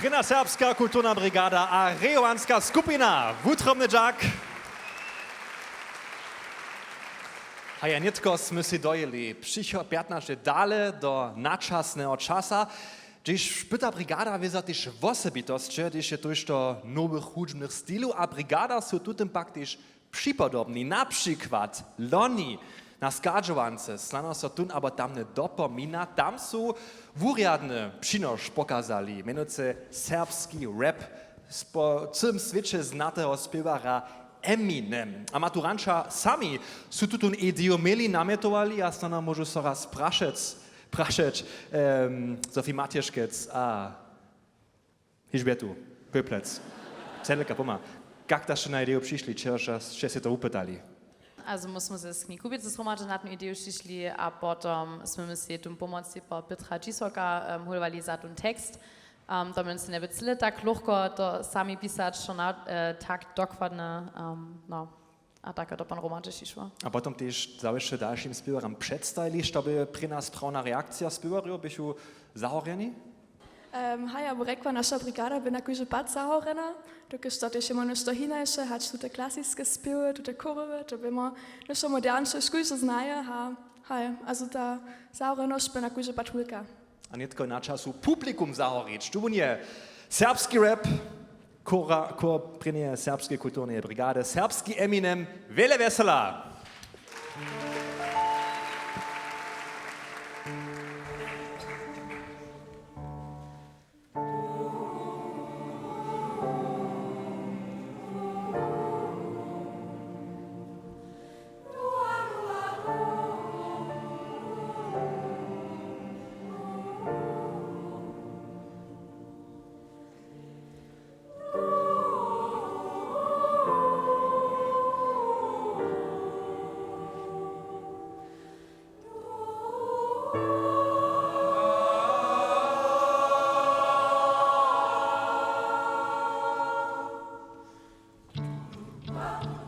Prěnja serbska kulturna brigada a rejowanska skupina Wutrobny dźak. A ja nětko smy sej dojěli přichod pjatnaće dale do načasneho časa, hdźež pyta brigada wěza tež wosebitosće, hdźež je tójšto nowych hudźbnych stilow a brigada su tutym pak tež připodobni. Na přikład loni na schadźowance snano so tón abo tamny dopomina, tam su wurjadny přinoš pokazali, mjenujcy serbski rap po cyłym swěće znateho spěwarja Eminem. A maturanća sami su tutón ideju měli, namjetowali a snano móžu so raz prašeć, prašeć, em, Sophie Matješkec a Hižbjetu Köplec, Sedelka Poma. Kak da sće na ideju přišli? Čeho sće sej to wupytali? Also, my smy z Kni Kubicy zhromadźe na tón ideju přišli a potom smy my sej tón pomoc po Pětra Dźisoka, em, hólowali za tón tekst. Em, to mjez njeby cyle tak lóchko to sami pisać, što na, e, tak dokładne, em, no, a tak je to pon hromadźe přišło. A potom tež zawěsće dalšim spěwarjam předstajili, što by prěnja sprawna reakcija spěwarjow, běchu zahorjeni? Em, haj, ja bu rjekła, naša brigada by na kóždy pad zahorjena, dokelž to tež je móhno što hinaše, hač tute klasiske spěwy, tute chórowe, to by mo něšto modernše, škónše znaje, ha, haj, a zo ta zahorjenosć by na kóždy pad wulka. A nětko je na času publikum zahorić. Tu wón je serbski rap, chóra, chór prěnjeje serbskeje kulturneje brigady, serbski Eminem, wjele wjesela!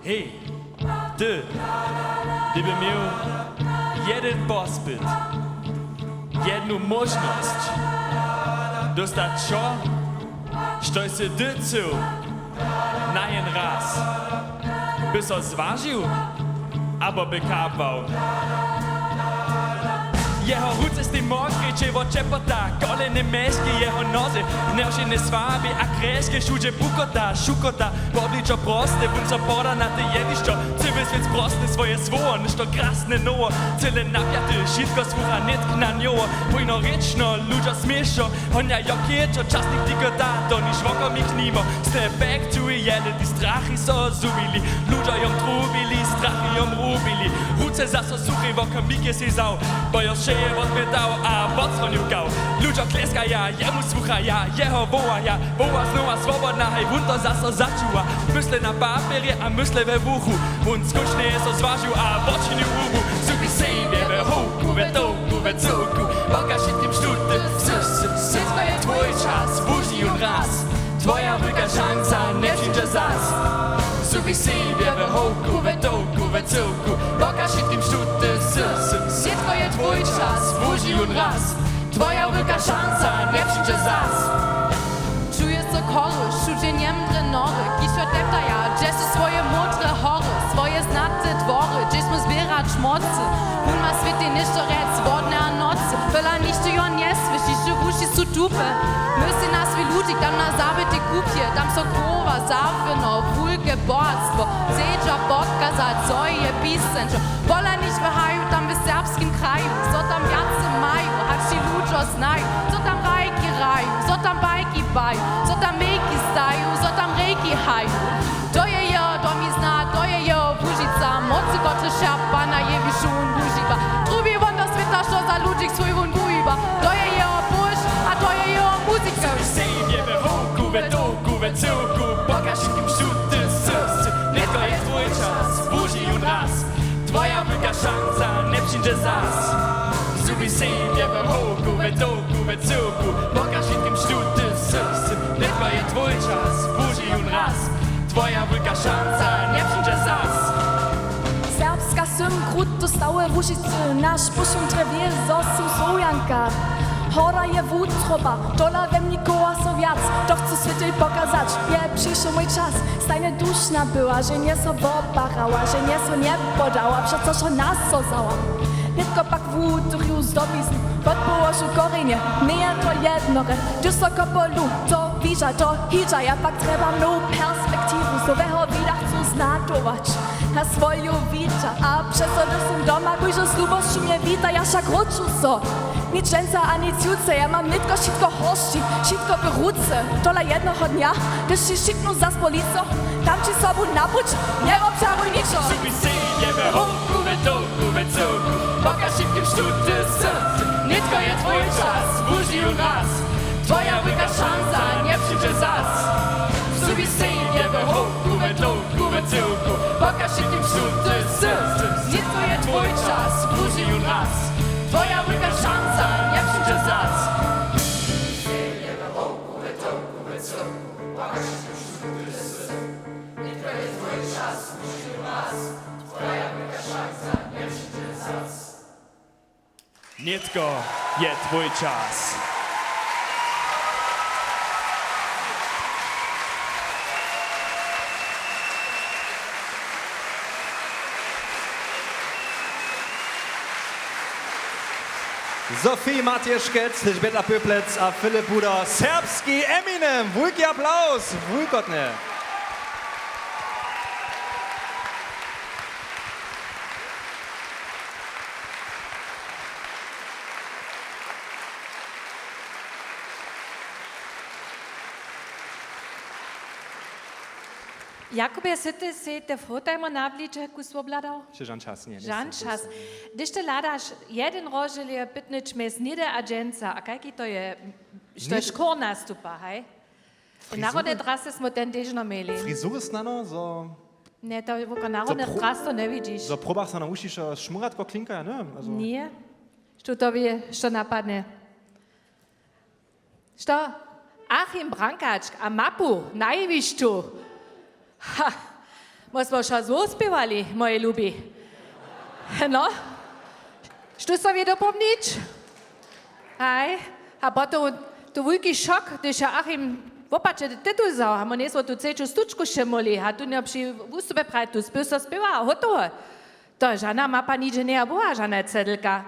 Hej, ty, ty by měł jedyn pospyt, jednu móžnosć, dóstać wšo, štož sy ty chcył, na jen raz. By so zwažił, abo by kapał? Jeho ruce stej mokre, čeło ćepota, koleny mježke jeho noze, njehošene słabe a krježke, wšudźe pukota, šukota, pobličo proste, wón so poda na te jewišćo, cyły swět prosny, swoje słowo, něšto krasne nowo, cyle napjate, wšitko słucha nětk na njowo, pójno rěčno, ludźo směšo, honja jo kěčo, časnik tikota, to niž wokomik nimo, step back to reality, strachy so zhubili, ludźo jom trubili, strachy jom rubili, ruce zaso suche, wokomik je sej wzał, bo jo wšeje wotmětał a wotzwonił kał. Ludźo kleskaja, jemu słuchaja, jeho wołaja, woła znowa swobodna, haj wón to zaso začuwa. Mysle na papjerje a mysle we wuchu, wón skónčnje so zwažił a wočinił łubu. Zhubi sebje we howku, we tołku, we cyłku, pokaž wšitkim, štó ty sy, sy, sy, to je twój čas, wuži jón raz. Twoja wulka šansa njepřińdźe zas. Zhubi sebje we howku, we tołku, we cyłku, pokaž wšitkim, štó ty sy, sy, sy, to je twój čas, wuži jón raz. Twoja wulka šansa njepřińdźe zas. Čuje so chory, wšudźe njemdre nory, kiž so teptaja, hdźe su swoje módre hory, swoje znate dwory, hdźež smy zběrać mocy. Wón ma swětej něšto rjec, wodne a nocy, tola nichtó jo njesłyši, wšě wuši su tupe. Mysli na swój ludźik tam na zabitej kupje, tam so chowa zawěrno wulke bohatstwo, chcedźa pokazać, zo je pisańšo. Pola nich w haju, tam w serbskim kraju, zo tam wjace maju, hač ti ludźo znaju, zo tam rajki hraju, zo tam bajki baju, zo tam mejki staju, zo tam rejki haju. To je jeho domizna, to je jeho Łužica, mocy, kotrež Serb Pana Jewišu wón wužiwa. Drubi wón do swěta, što za ludźik swój wón wuwiwa. To je jeho połž a to je jeho muzika. Sej je we howku, we tołku, we cyłku, pokaž wšitkim, štó ty sy, sy. Nětko je twój čas, wuži jón raz. Twoja wulka šansa njepřińdźe zas. Zhubi sebje we howku, we tołku, we cyłku, pokaž wšitkim, štó ty sy, sy. Nětko je twój čas, wuži jón raz. Twoja wulka šansa njepřińdźe zas. Serbska sym, kruty stawje Łužicy, naš pušum drjewje, zo su Słowjanka. Horda je wutroba, tola we mni chowa so wjac, to chcu swětej pokazać, je přišoł mój čas. Stajnje dušna była, ženje so woparała, ženje so njepodała, přeco so nasozała. Nětko pak wutrju zdobiznu, podpołožu korjenje, njeje to jednore, hdyž so kopolu to widźa, to hidźa, ja pak trjebam nowu perspektiwu, z noweho wida chcu znatować na swoju witać. A přeco, hdyž sym doma, kóždy z lubosću mje wita, ja wšak wróću so. Nic dźensa a nic jutře, ja mam nětko wšitko horšći, wšitko w ruce. Tola jednoho dnja, hdyž ći wšiknu zas polico, dam ći sobu na puć, njewobžaruj ničo. Zhubi sebje we howku, we tołku, we cyłku, pokaž wšitkim, štó ty sy, sy. Nětko je twój čas, wužij jón raz. Twoja wulka šansa njepřińdźe zas. Zhubi sej, njeby hołku we dołku, we cyłku. Pokaž wšitkim, štó ty sy. Nětko je twój čas, wužij jón raz. Twoja wulka šansa njepřińdźe zas. Nětko je twój čas. Sophie Matješkec, Elžběta Pöplec a Filip Budo, serbski Eminem. Wulki aplaws, wulkotnje. Jakubje, sy ty sej te fotajmo na wličeku swobladał? Žan čas, ně, žan čas. Hdyž ty hladaš jedyn rozdźěl, je pytnyć mjez něhdy a dźensa, a kajki to je, štož chór nastupa, haj? Narodne drasy smo ten težno měli. Frizury snano, zo... Ne, to je woko narodne drasy, to njewidźiš. Zo probach snano wušišo šmurjatko klinka, ne? Ně. Što to wě, što napadnje? Što? Achim Brankačk a mapu na jewišću. Ha! Mo smo wšo zwospěwali, moji lubi. No? Što so wě dopomnić? Haj. A potom to wulki šok, hdyž je Achim wopačeny titul wzał, a mo njejsmo tu třeću stučku wšěmuli, a tu njo při wustupje praji, tu spěw so spěwa a hotowo. To žana mapa nihdźe njeja była, žana cedlka.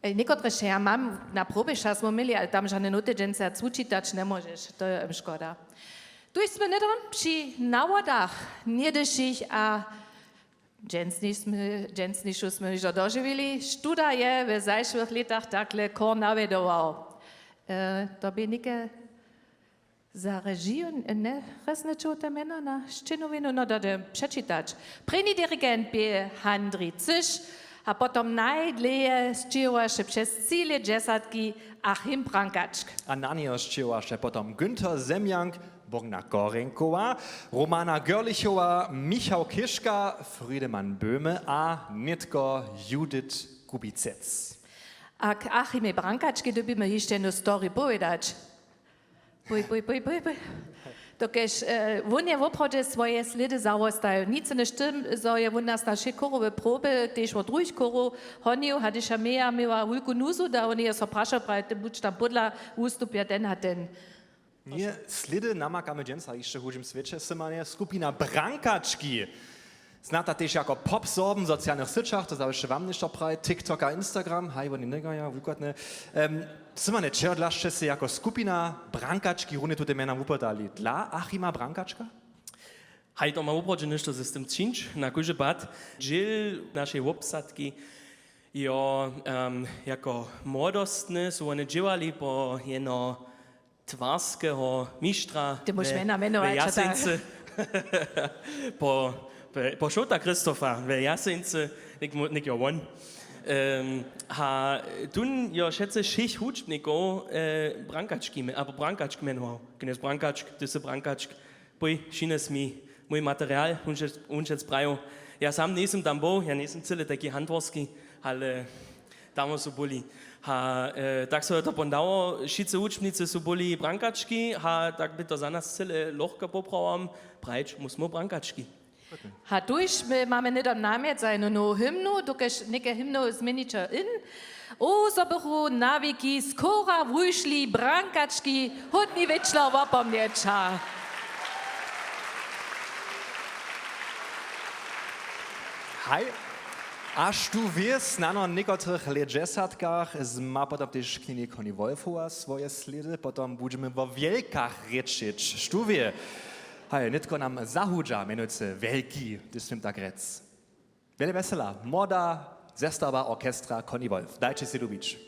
Ej, někotrež ja mam na probje, wšak smo měli, ale tam žane noty dźensa wučitać njemóžeš, to je, em, škoda. Tuž smy hnydom při nawodach něhdyšich a dźensniš smy, dźensnišu smy hižo dožiwili, štóda je w zašłych lětach takle chór nawjedował. E, to bě něke za režiju, njerjesnićow te mjena na šćěnowinu, no, da, da, přečitać. Prěni dirigent bě Handrij Cyš a potom najdlěje sćěhowaše přez tři lětdźesatki Achim Brankačk. A na njeho sćěhowaše potom Günther Zemjank, Bogna Korenkowa, Romana Görlichowa, Michał Kiška, Friedemann Böhme a nětko Judith Kubicec. A k Achimej Brankačkej dyrbimy hišće jednu storju powědać. Pój, pój, pój, pój, pój. Dokelž, e, wón je woprawdźe swoje slědy zawostajił. Nic nješ tym, zo je wón nas na wšě chórowe proby, tež wot druhich chórow honił, a hdyž ja měja měła wulku nuzu, da wón je so prašał, praji, ty budź tam pódla, wustupja ten a ten. Nje, slědy namakamy dźensa hišće w hudźim swěće, symanje skupina Brankački. Znata tež jako Pop Sorben w socialnych syćach, to zawěsće wam něšto praji, TikTok a Instagram, haj, woni někaja, wulkotnje. Em, symanje, čehodla sće sej jako skupina Brankački runje tute mjena wupodali? Dla Achima Brankačka? Haj, to ma woprawdźe něšto z tym čińć, na kóždy pad. Dźěl našej wobsadki jo, em, jako młodostny su wone dźěłali po jeno twarskeho mištra. Ty móžeš mjena mjenować, we Jaseńcy. Po, po, po Šołta Christopha we Jaseńcy, něk mu-, něk jo wón. Em, a tón jo wšetcy wšěch hudźbnikow, e, Brankački mje-, abo Brankačk mjenował. Knjez Brankačk, ty sy Brankačk, pój, přinjes mi mój material, wón šec-, wón šec prajił. Ja sam njejsym tam był, ja njejsym cyle tajki hantworski, ale tam su byli. A, e, tak so je to pon dało, wšitcy wučbnicy su byli Brankački, a tak bě to za nas cyle lochke, poprawom, prajić, my smy Brankački. A tuž my mamy hnydom namjet za jednu nowu hymnu, dokelž něke hymnu změniće in. Wo sobu na wěki z chóra wušli Brankački, hódni wječor wopomnjeća. Haj. A štó wě, snano w někotrych lět dźesatkach ma potom tež knjeni Conny Wolfowa swoje slědy, potom budźemy wo wjelkach rěčić. Štó wě? Haj, nětko nam zahudźa, mjenujcy wjelki, hdyž smím tak rjec. Wjele wjesela, młoda zestawa orchestra Conny Wolf. Dajće sej lubić.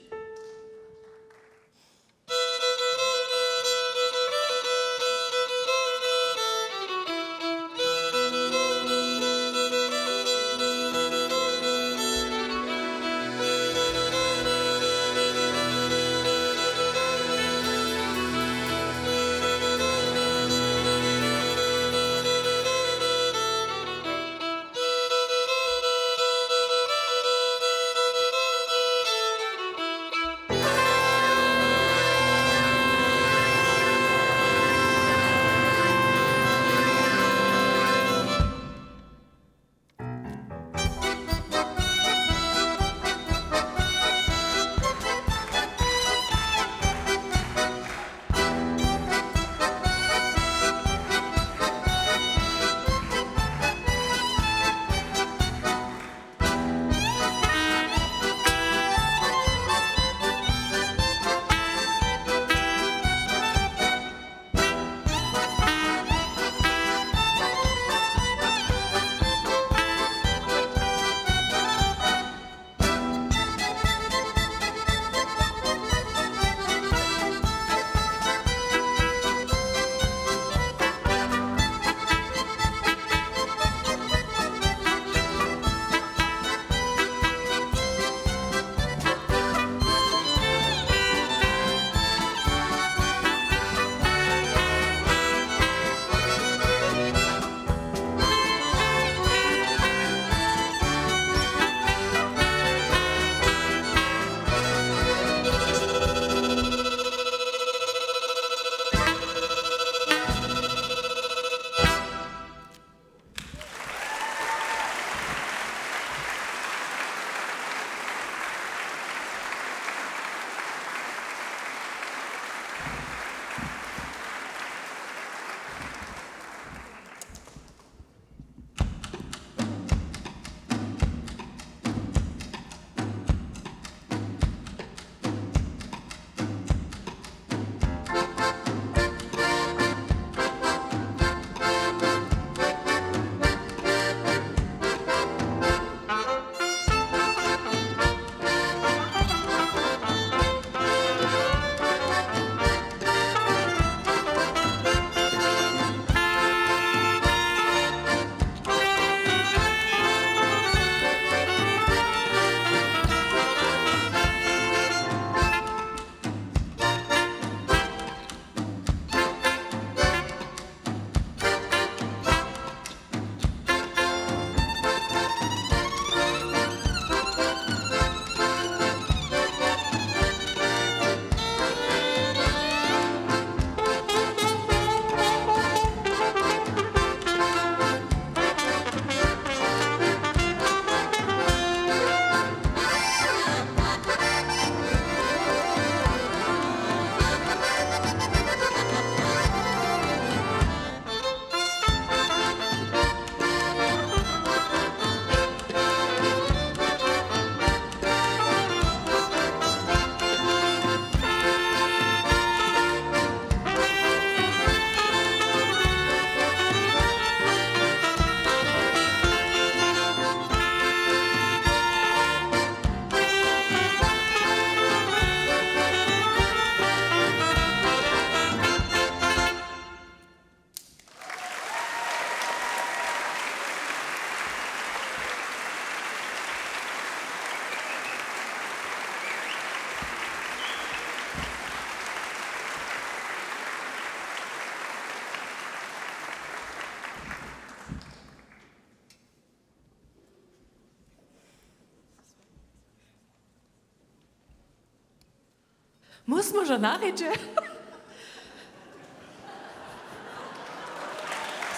Móžemy žo na rědźe?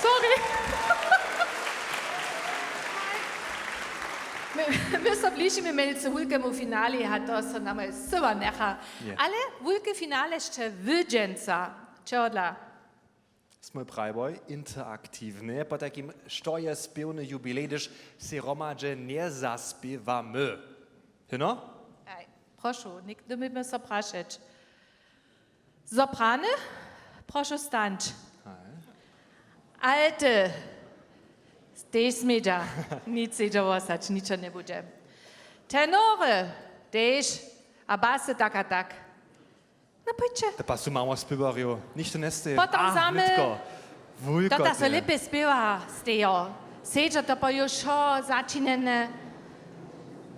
Sorry. My, my so bližimy mjenujcy wulkemu finale a to so namaj syła njecha. Ale wulke finale sće wy dźensa. Čehodla? Smój prajboj, interaktiwne. Potajkim, što je spěwny jubilej, hdyž sej hromadźe njezaspěwamy? Hino? Aj, prošu, něk-, dyrbimy so prašeć. Soprany, prošu stańć. Aj. Alty, tež smědźa. Nic sedźa wostać, ničo njebudźe. Tenory, tež, a basy tak a tak. No pójće. To pa su mało spěwarjow. Nichtó njesteji. Potom zamy. Nětko. Wulkotnje. To ta so lěpje spěwa, stejo. Sedźo to po ju wšo začinjene.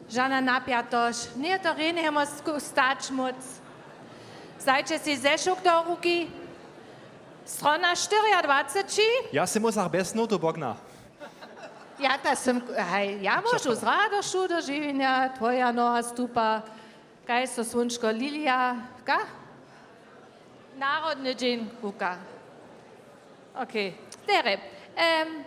Žana napjatosć. Njeje to rjenje, móžeš stać móc. Wzajće sej zešuk do ruki. Strona štyriadwaceći. Ja sej móžach bjez notu bogna. Ja ta sym, haj, ja móžu z radošću do žiwjenja, twoja noha stupa. Kaž so słónčko, lilija, ka? Narodny dźeń kuka. Okej, derje. Em,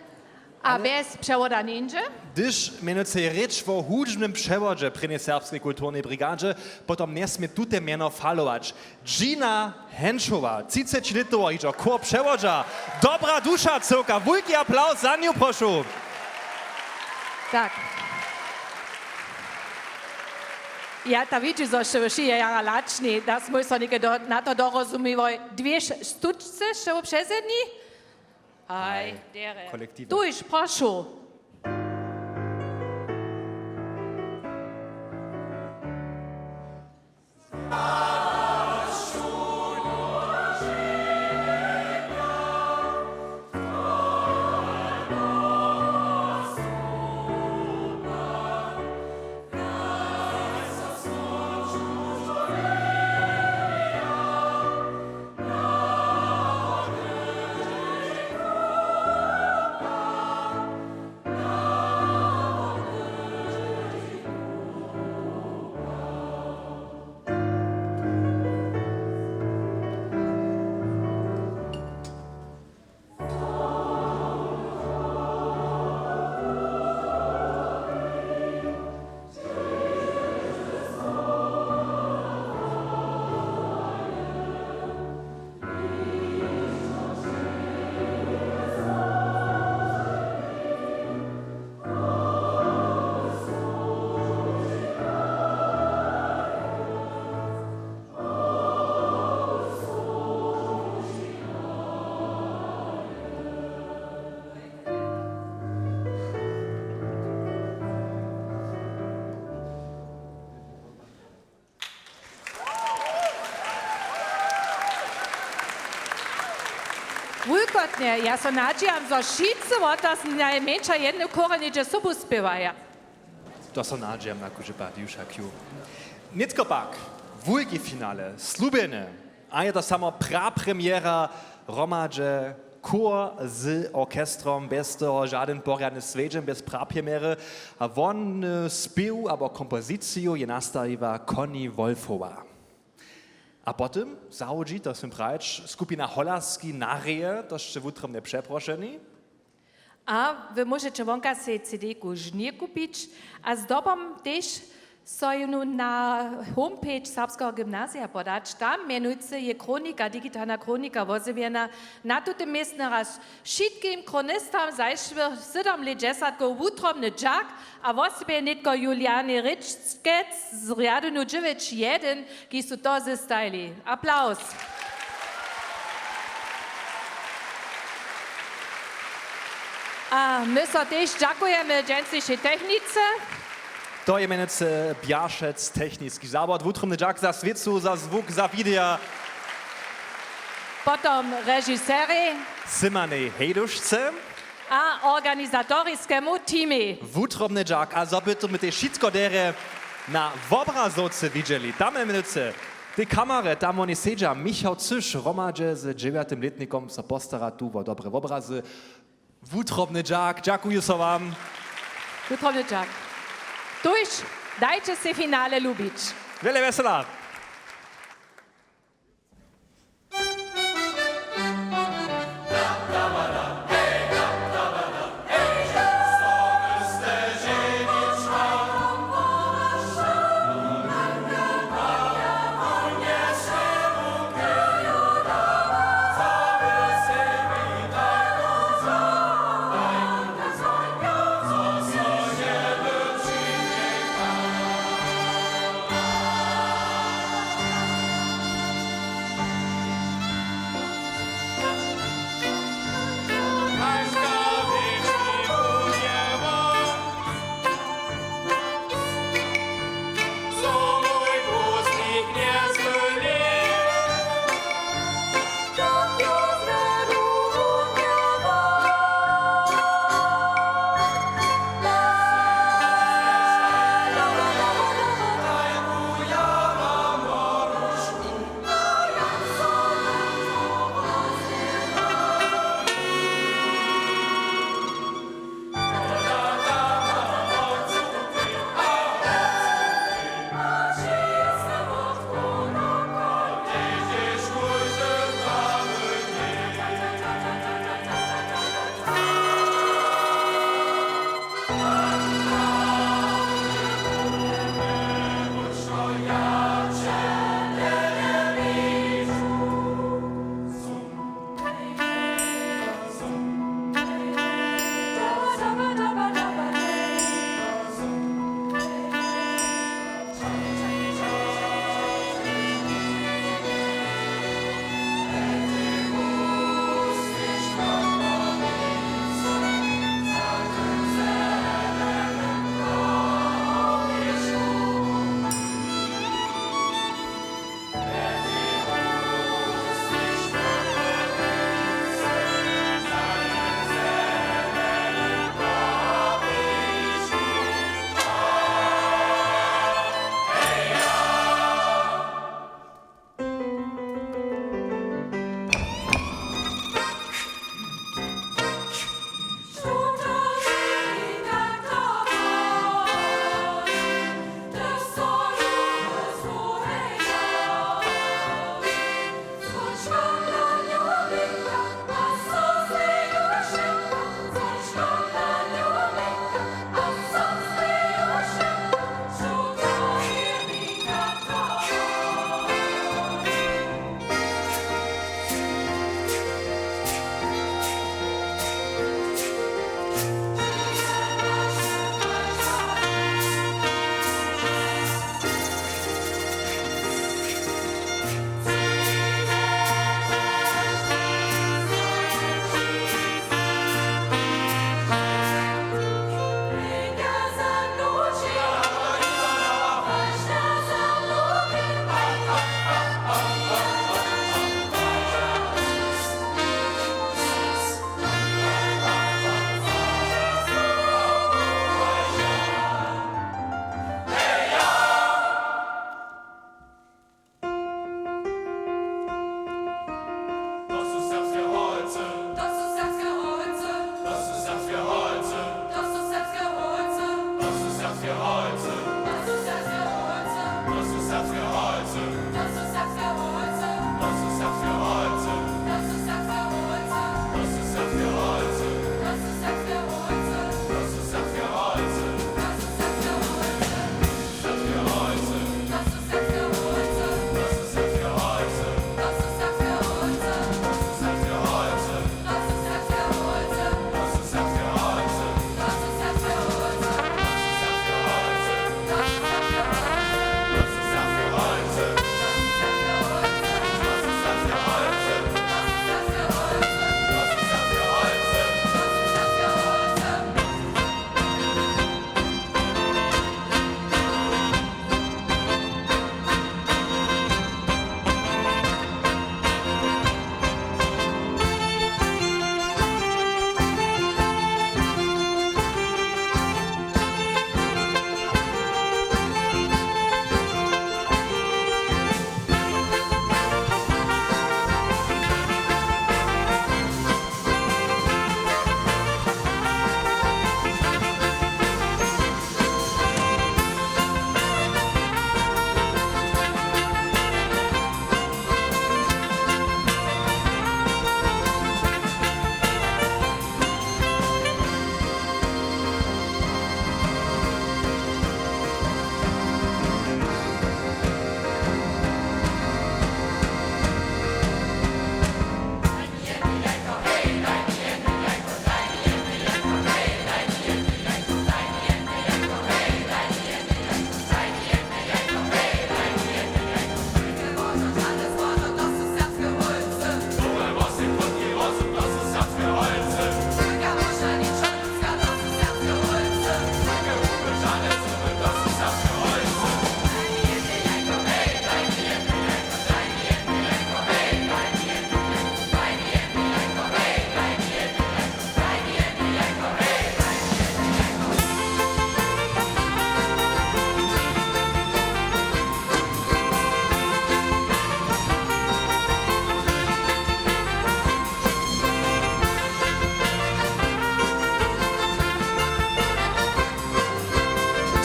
a bjez přewoda njeńdźe? Hdyž mjenujcy je rěč wo hudźbnym přewodźe prěnjej serbskej kulturnej brigadźe, potom njesmě tute mjeno falować. Gina Henčowa, třicećilětowa hižo chór přewodźa. Dobra duša cyłka, wulki aplaws za nju, prošu. Tak. Ja ta widźi, zo sće wši je jara lačni, da smój so něke do, na to dorozumiłoj. Dwě š-, štučce sće wopřezedni? Aj, aj, derje. Kolektiwa. Tuž, prošu. Wulkotnje, ja so nadźijam, zo wšitcy wotas najmjeńša jedne chóry něhdźe sobu spěwaja. To so nadźijam na kóždy pad, ju wšak ju. Nětko pak, wulki finale, slubjene. A je to samo prapremjera hromadźe chór z orchestrom, bjez toho žadyn porjadny swjedźeń, bjez prapremjery. A won, e, spěw abo kompoziciju je nastajiła Conny Wolfowa. A potom zahodźi, to smy prajić, skupina Holerski na reje, to sće wutrobnje přeprošeni. A wy móžeće wonka sej C D-ku žnje kupić a zdobom tež so jónu na homepage Serbskeho gymnazija podać. Tam mjenujcy je chronika, digitalna chronika wozjewjena. Na tutym městnje raz wšitkim chronistam zašłych sydom lět dźesatkow wutrobny dźak a wosebje nětko Julianaj Rěčkec z rjadownju dźewjeć jedyn, kiž su to zestajili. Aplaws. A my so tež dźakujemy dźensnišej technice. To je mjenujcy Bjašec, techniski zawod. Wutrobny dźak za swěcu, za zwuk, za widea. Potom režiserej. Symanej Hejdušce. A organizatoriskému teamej. Wutrobny dźak a zo by to my tež wšitko derje na wobrazowce widźeli. Tam mjenujcy tej kamary, tam woni sedźa, Michał Cyš hromadźe z dźewjatym lětnikom so postara tu wo dobre wobrazy. Wutrobny dźak, dźakuju so wam. Wutrobny dźak. Tuž, dajće sej finale lubić. Wjele wjesela.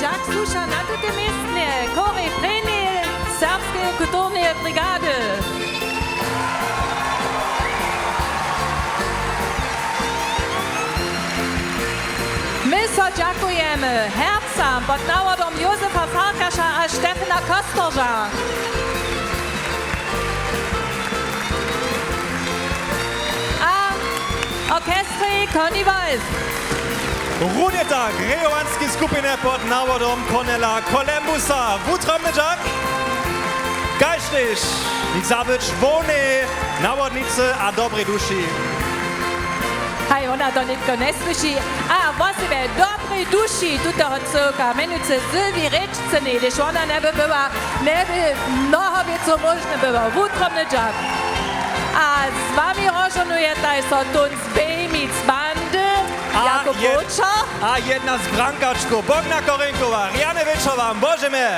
Dźak słuša na tutym městnje chórej prěnjeje serbskeje kulturneje brigady. My so dźakujemy hercam pod nawodom Józefa Farkaša a Stefana Kostorža. A orchestrej Conny Wolf. Runje tak, rejowanske skupiny pod nawodom Cornela Kolembusa. Wutrobny dźak. Kaž tež zabyć hłownej nawodnicy a dobrej duši. Haj, wona to nětko njesłyši. A wosebje dobrej duši tutoho cyłka, mjenujcy Sylwii Rěčcynej, hdyž wona njeby była, njeby mnoho wěcow móžne było. Wutrobny dźak. A z wami rozžohnujetaj so tón z Bejmic bandy, a Jakub je-, Wóčer. A jedna z brankačkow, Bogna Korinkowa. Rjany wječor wam, Božemy.